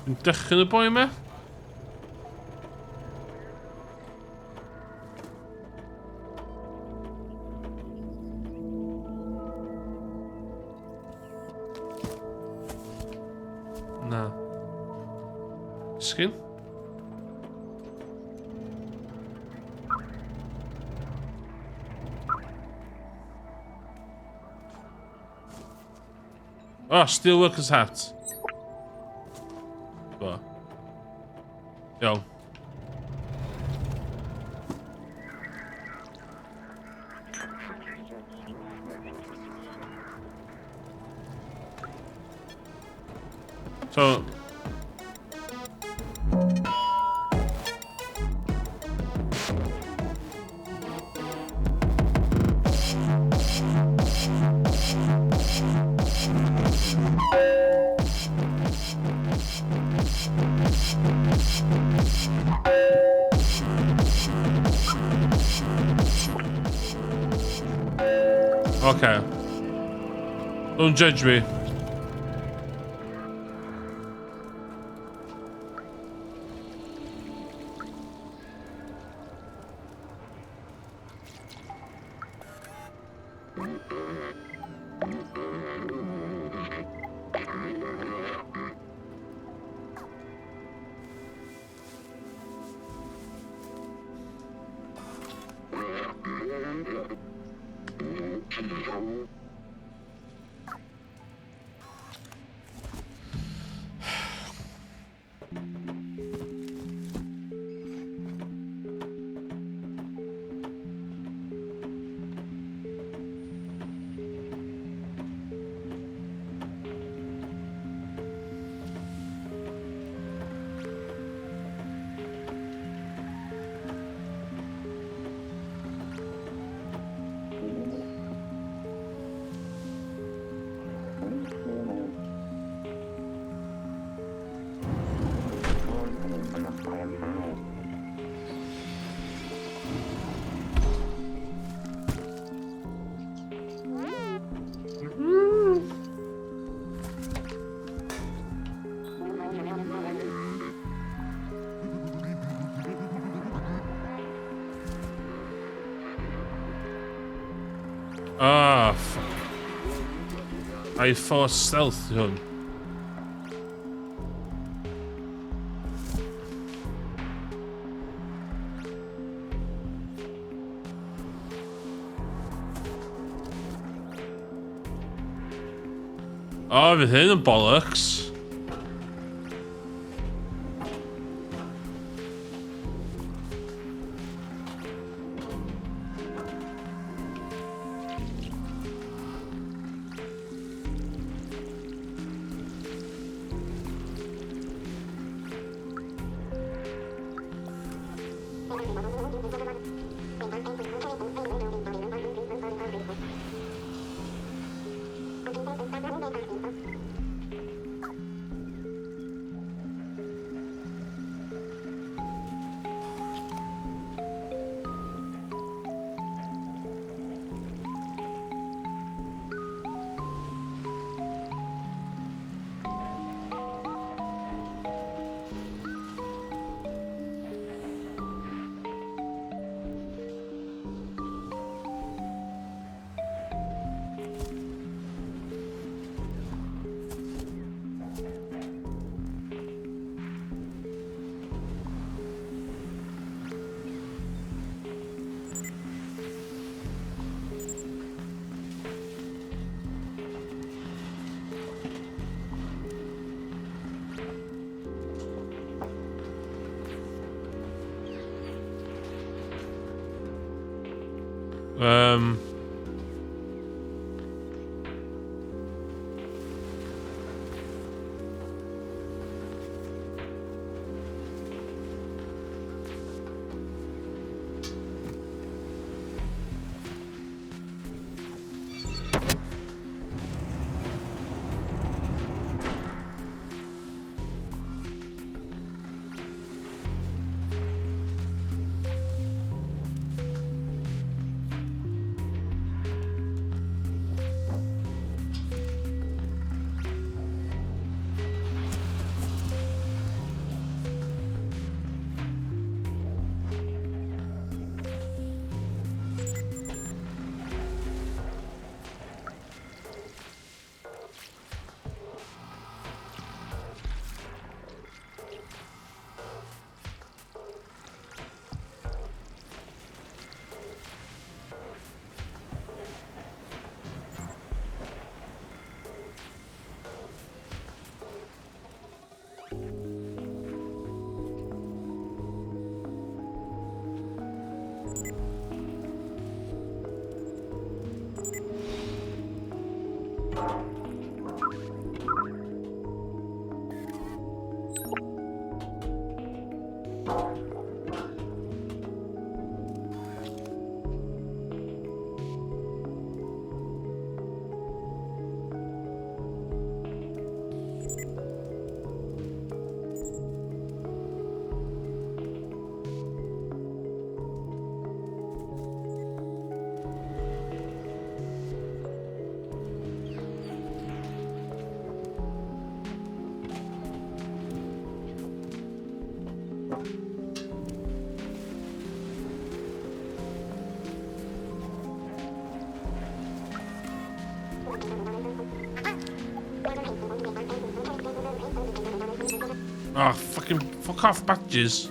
Dwi'n dychyn y boi yma? Na. Sgyn? Oh, Steelworker's hat. Bo. Iawn. So... Okay. Don't judge me. Ah, fuck. I force stealth i hwn. O, oh, fydd hyn yn bollocks. Ah, oh, fucking fuck off badges.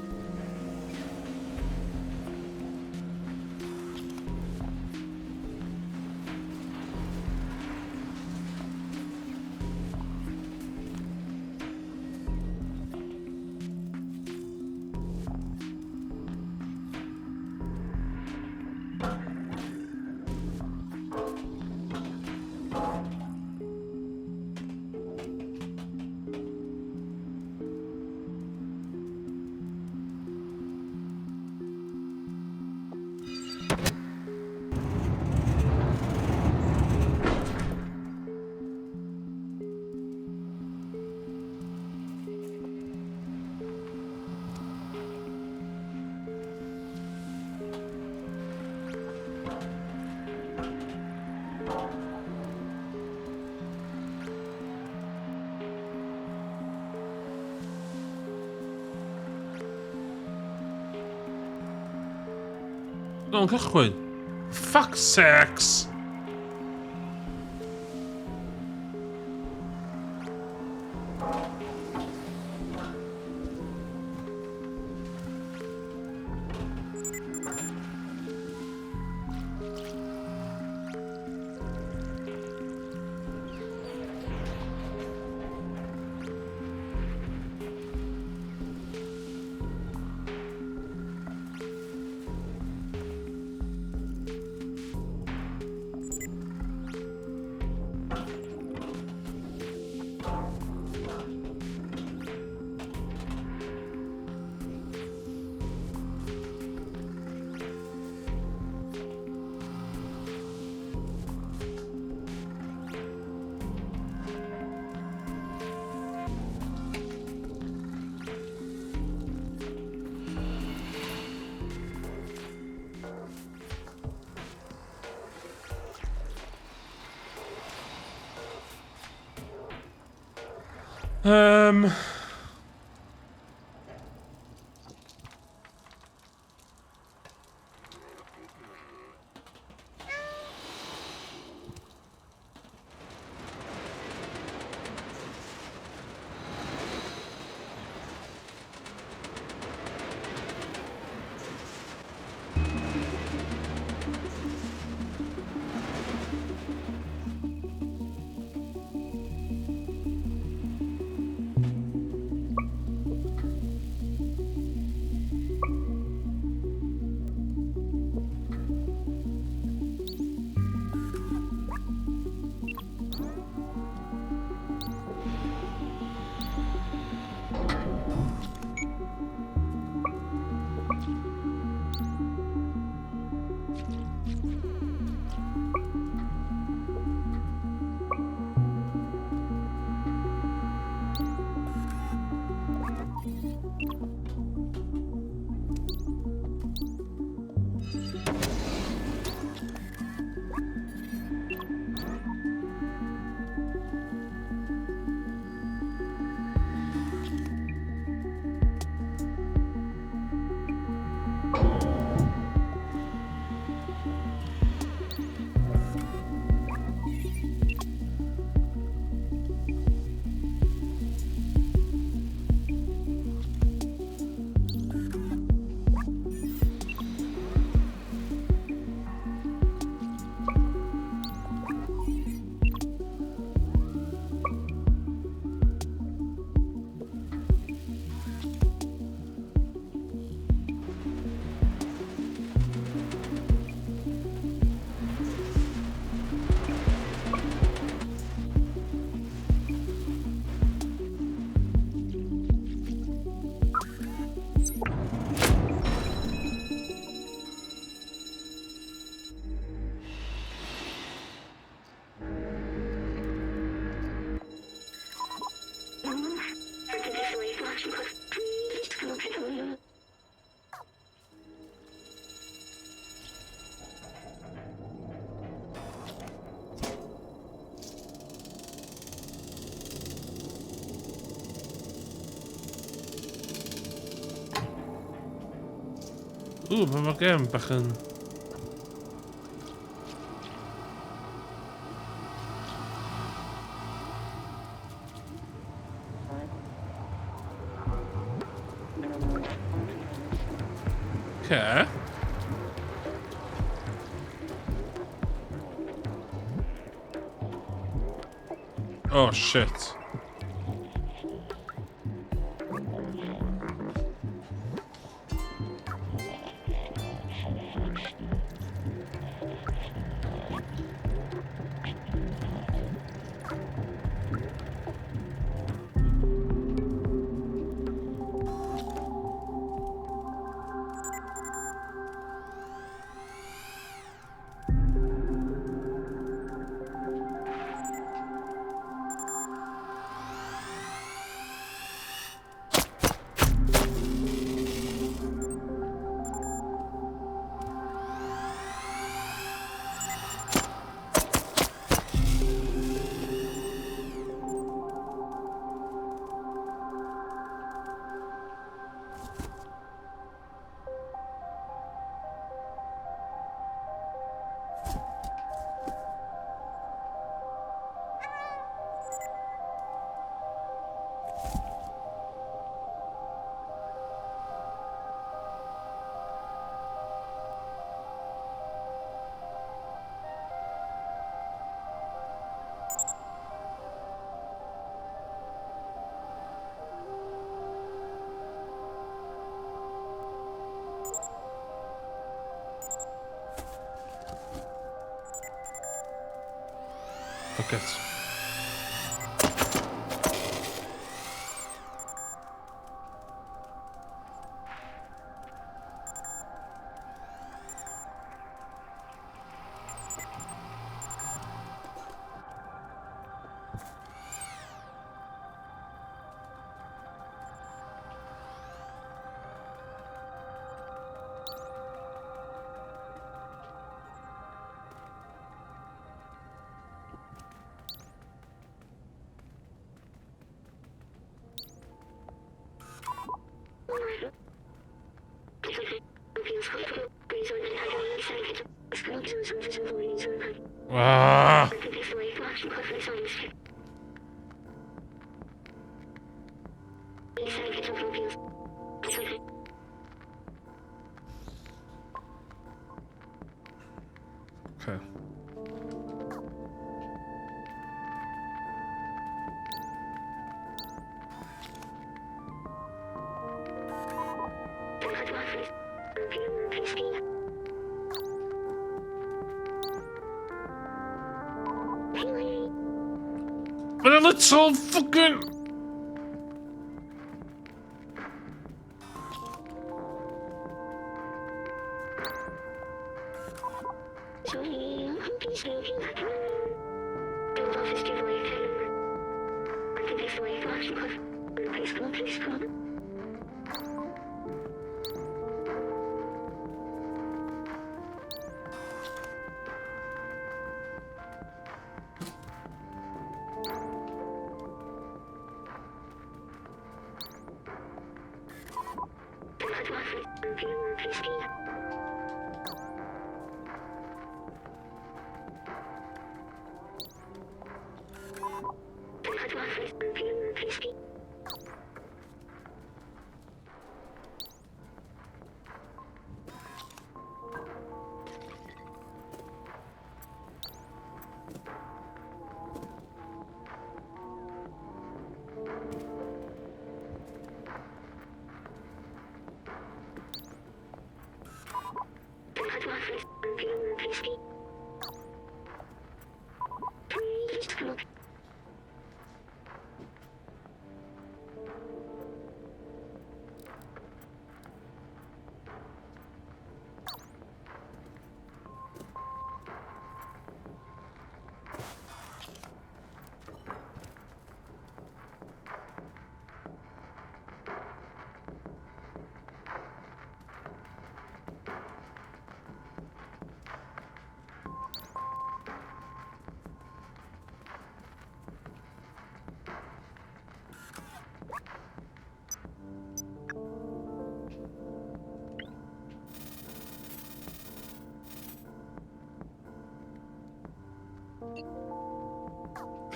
Dwi'n cychwyn. Fuck sakes! Ww, mae'r gêm bach yn... Okay. Oh shit. Fuck it. Ah! Okay. Mae'n literal fucking...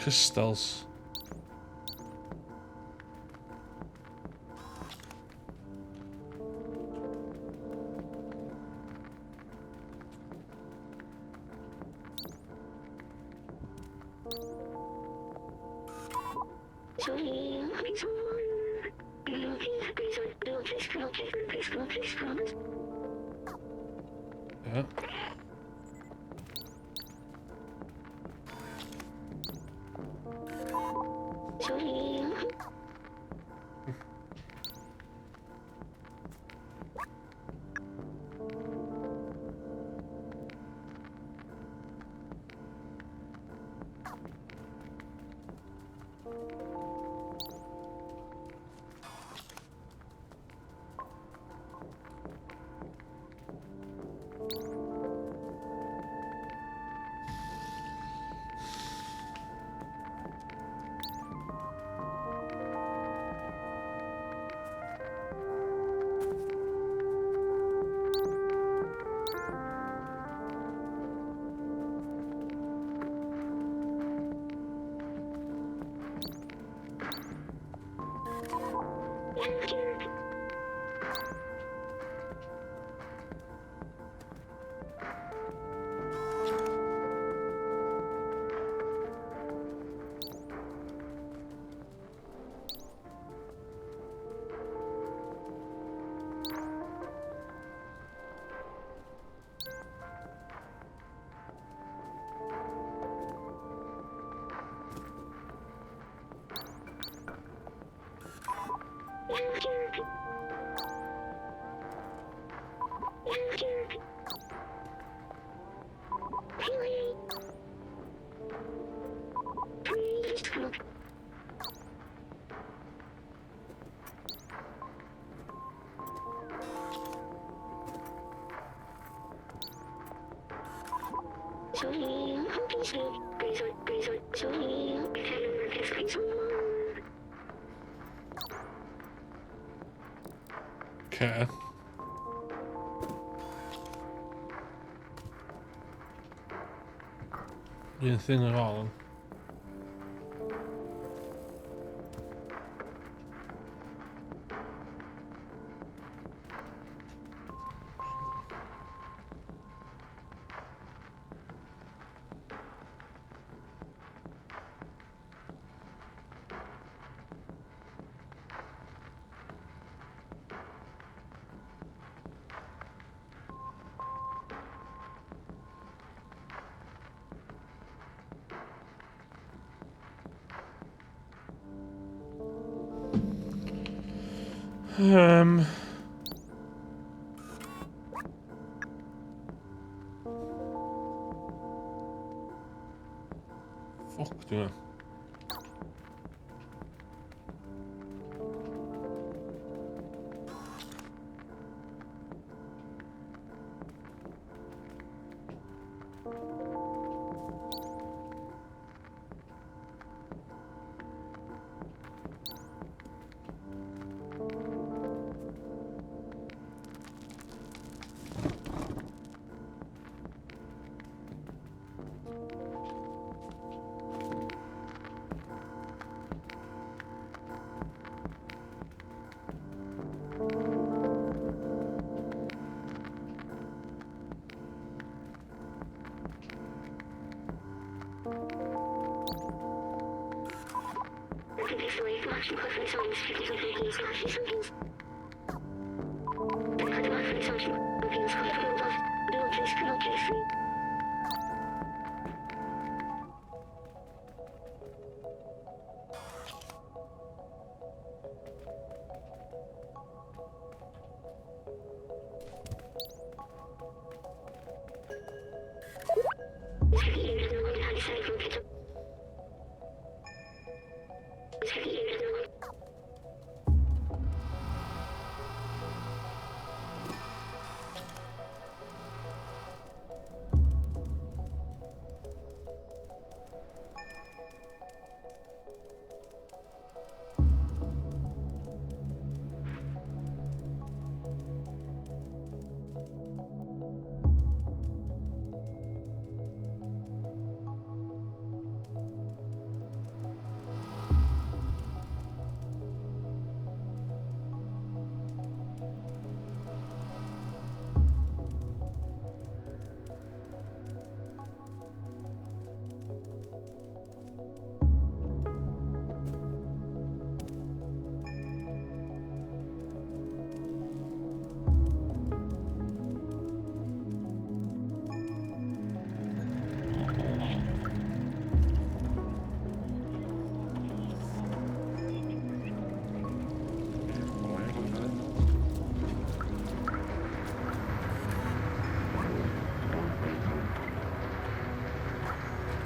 Crystals. Yeah. Okay. Un thing ar ôl. Fuck, dwi'n meddwl.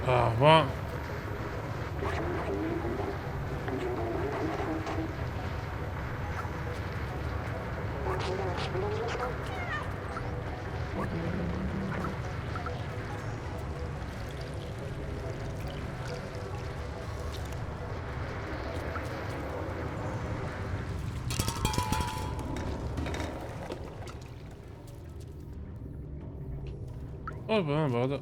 Oh, what? Oh, bu arada.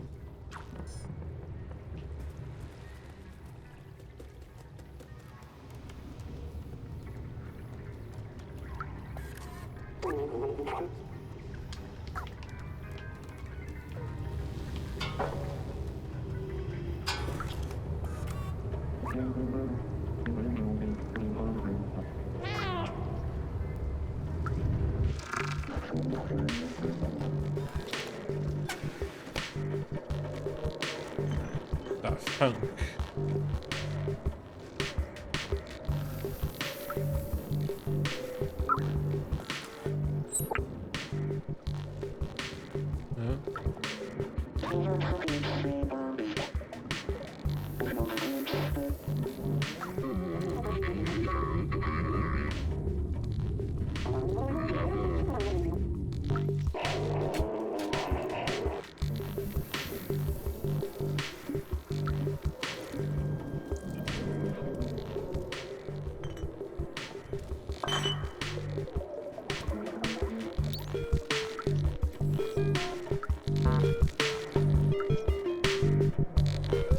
That funk. Yeah.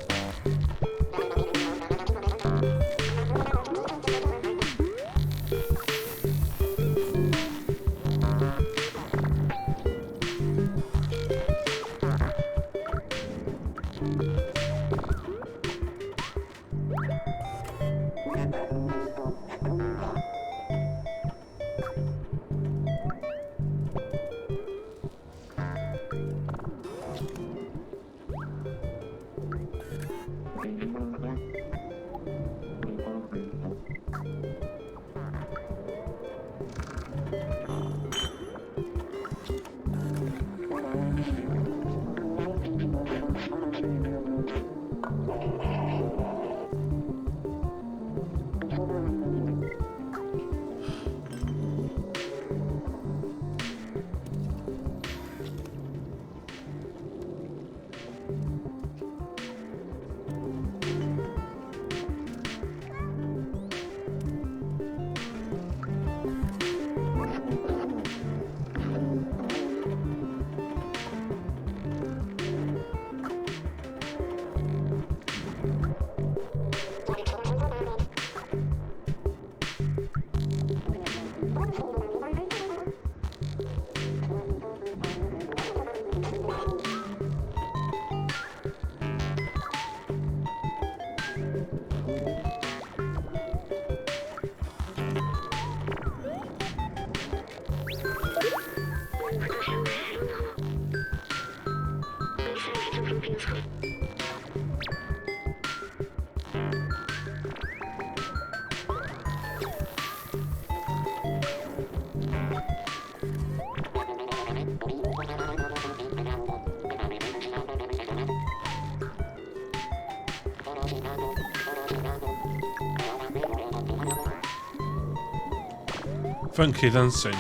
Funky dancing.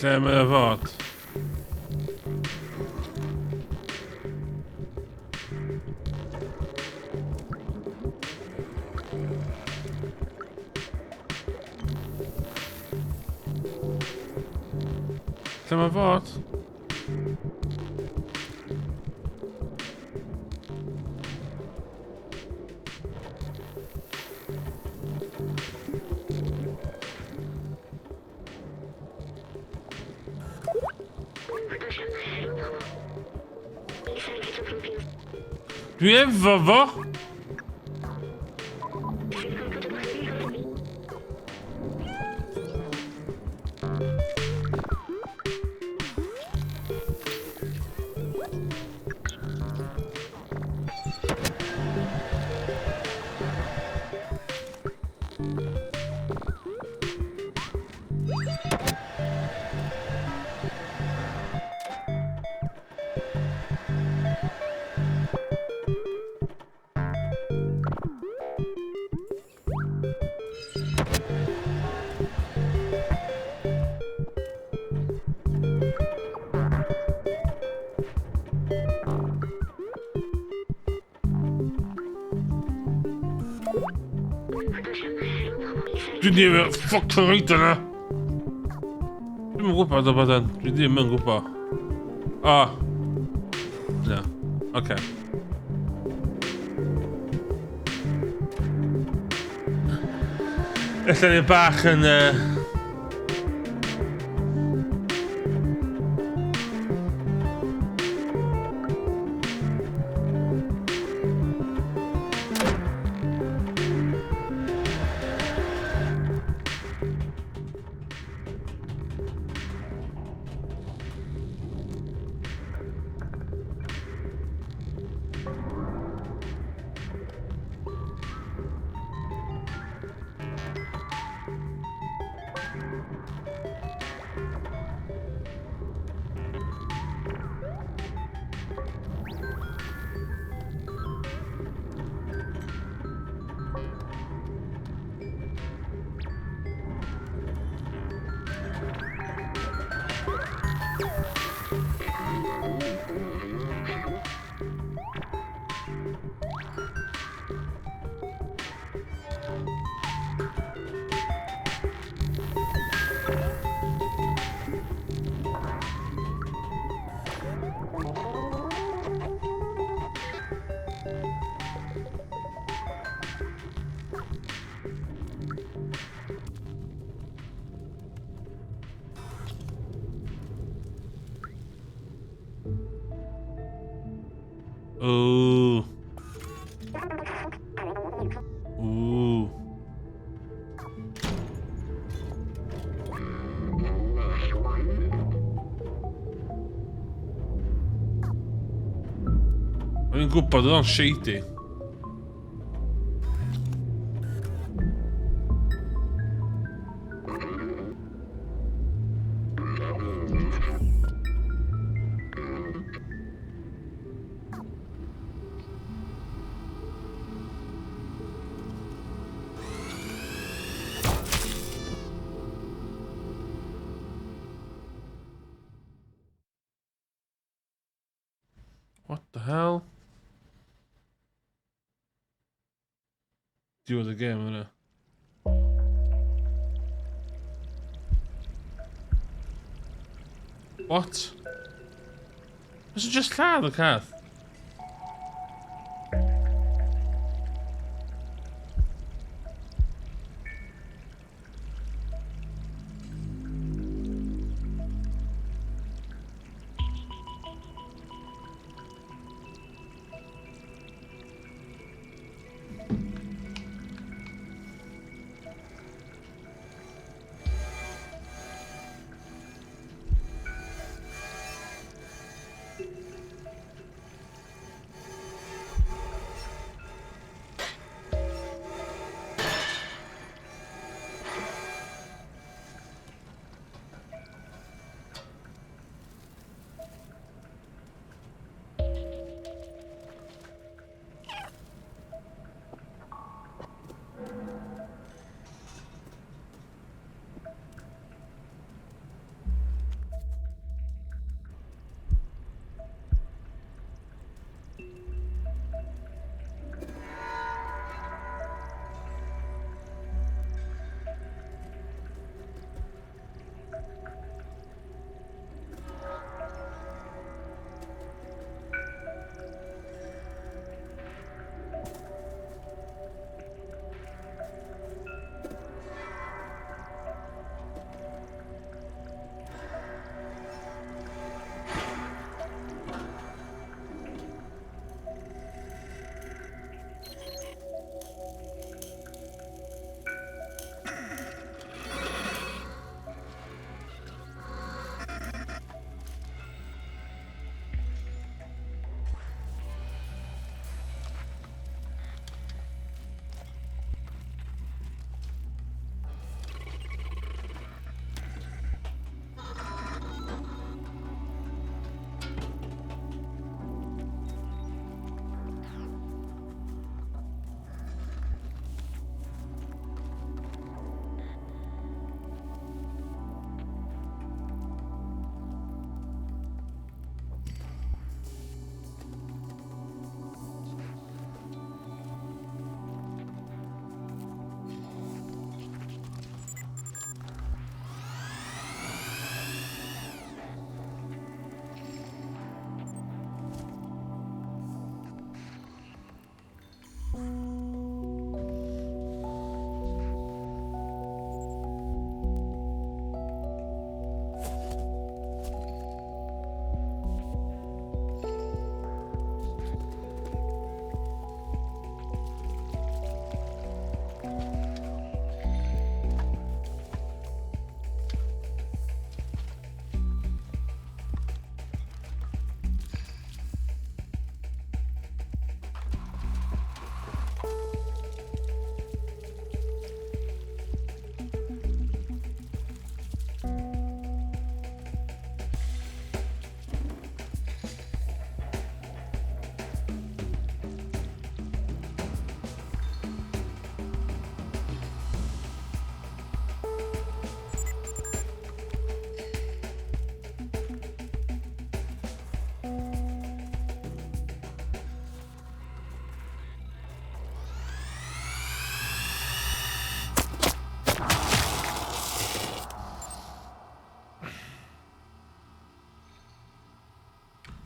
Lle mae o fod? Lle mae fod? Dwi efo fo! Dwi ddim yn ffocin reid yna. Dwi'm yn gwybod o bod yn. Dwi ddim yn gwybod. O. Na. Oce. Ella ni bach yn... Ooh. Ooh. O'n i'n gwybod oedd o'n shady. What the hell? Diwedd y gêm yna. What? Is it just lladd y cath?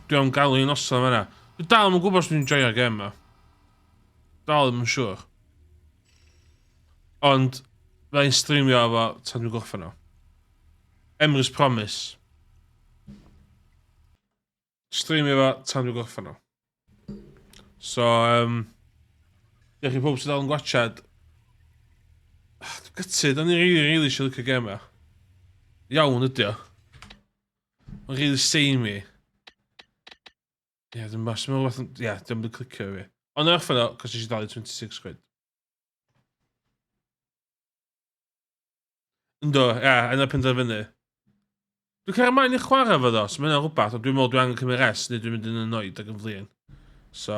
Dwi am gael un noson fan'na. Dwi dal ddim yn gwybod os dwi'n joio'r gêm 'ma. Dal ddim yn siŵr. Ond fydda i'n streamio efo tan dwi'n gorffen o. Emrys Promise. Streamio fo tan dwi'n gorffen o. So, diolch i pob sydd dal yn gwachad. Ah, dwi'n gutted, o'n i really, really eisiau licio gêm 'ma. Iawn ydi o. Mae'n really samey. Ie, yeah, dwi'n mas, mae'n rhywbeth, ie, yeah, dwi'n mynd clicio fi. Ond na orffen o, cos eisiau dalu 26 quid. Ynddo, ie, yeah, yna penderfynu. Dwi'n cael ymlaen i chwarae fo ddo, so mae'n rhywbeth, ond dwi'n meddwl dwi angen cymryd rest, neu dwi'n mynd yn annoyed ac yn flin. So...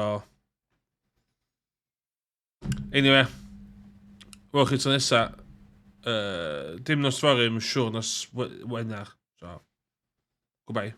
Anyway, welch chi tro nesa. Dim nos fory, mae'n siŵr nos Wener. So, goodbye.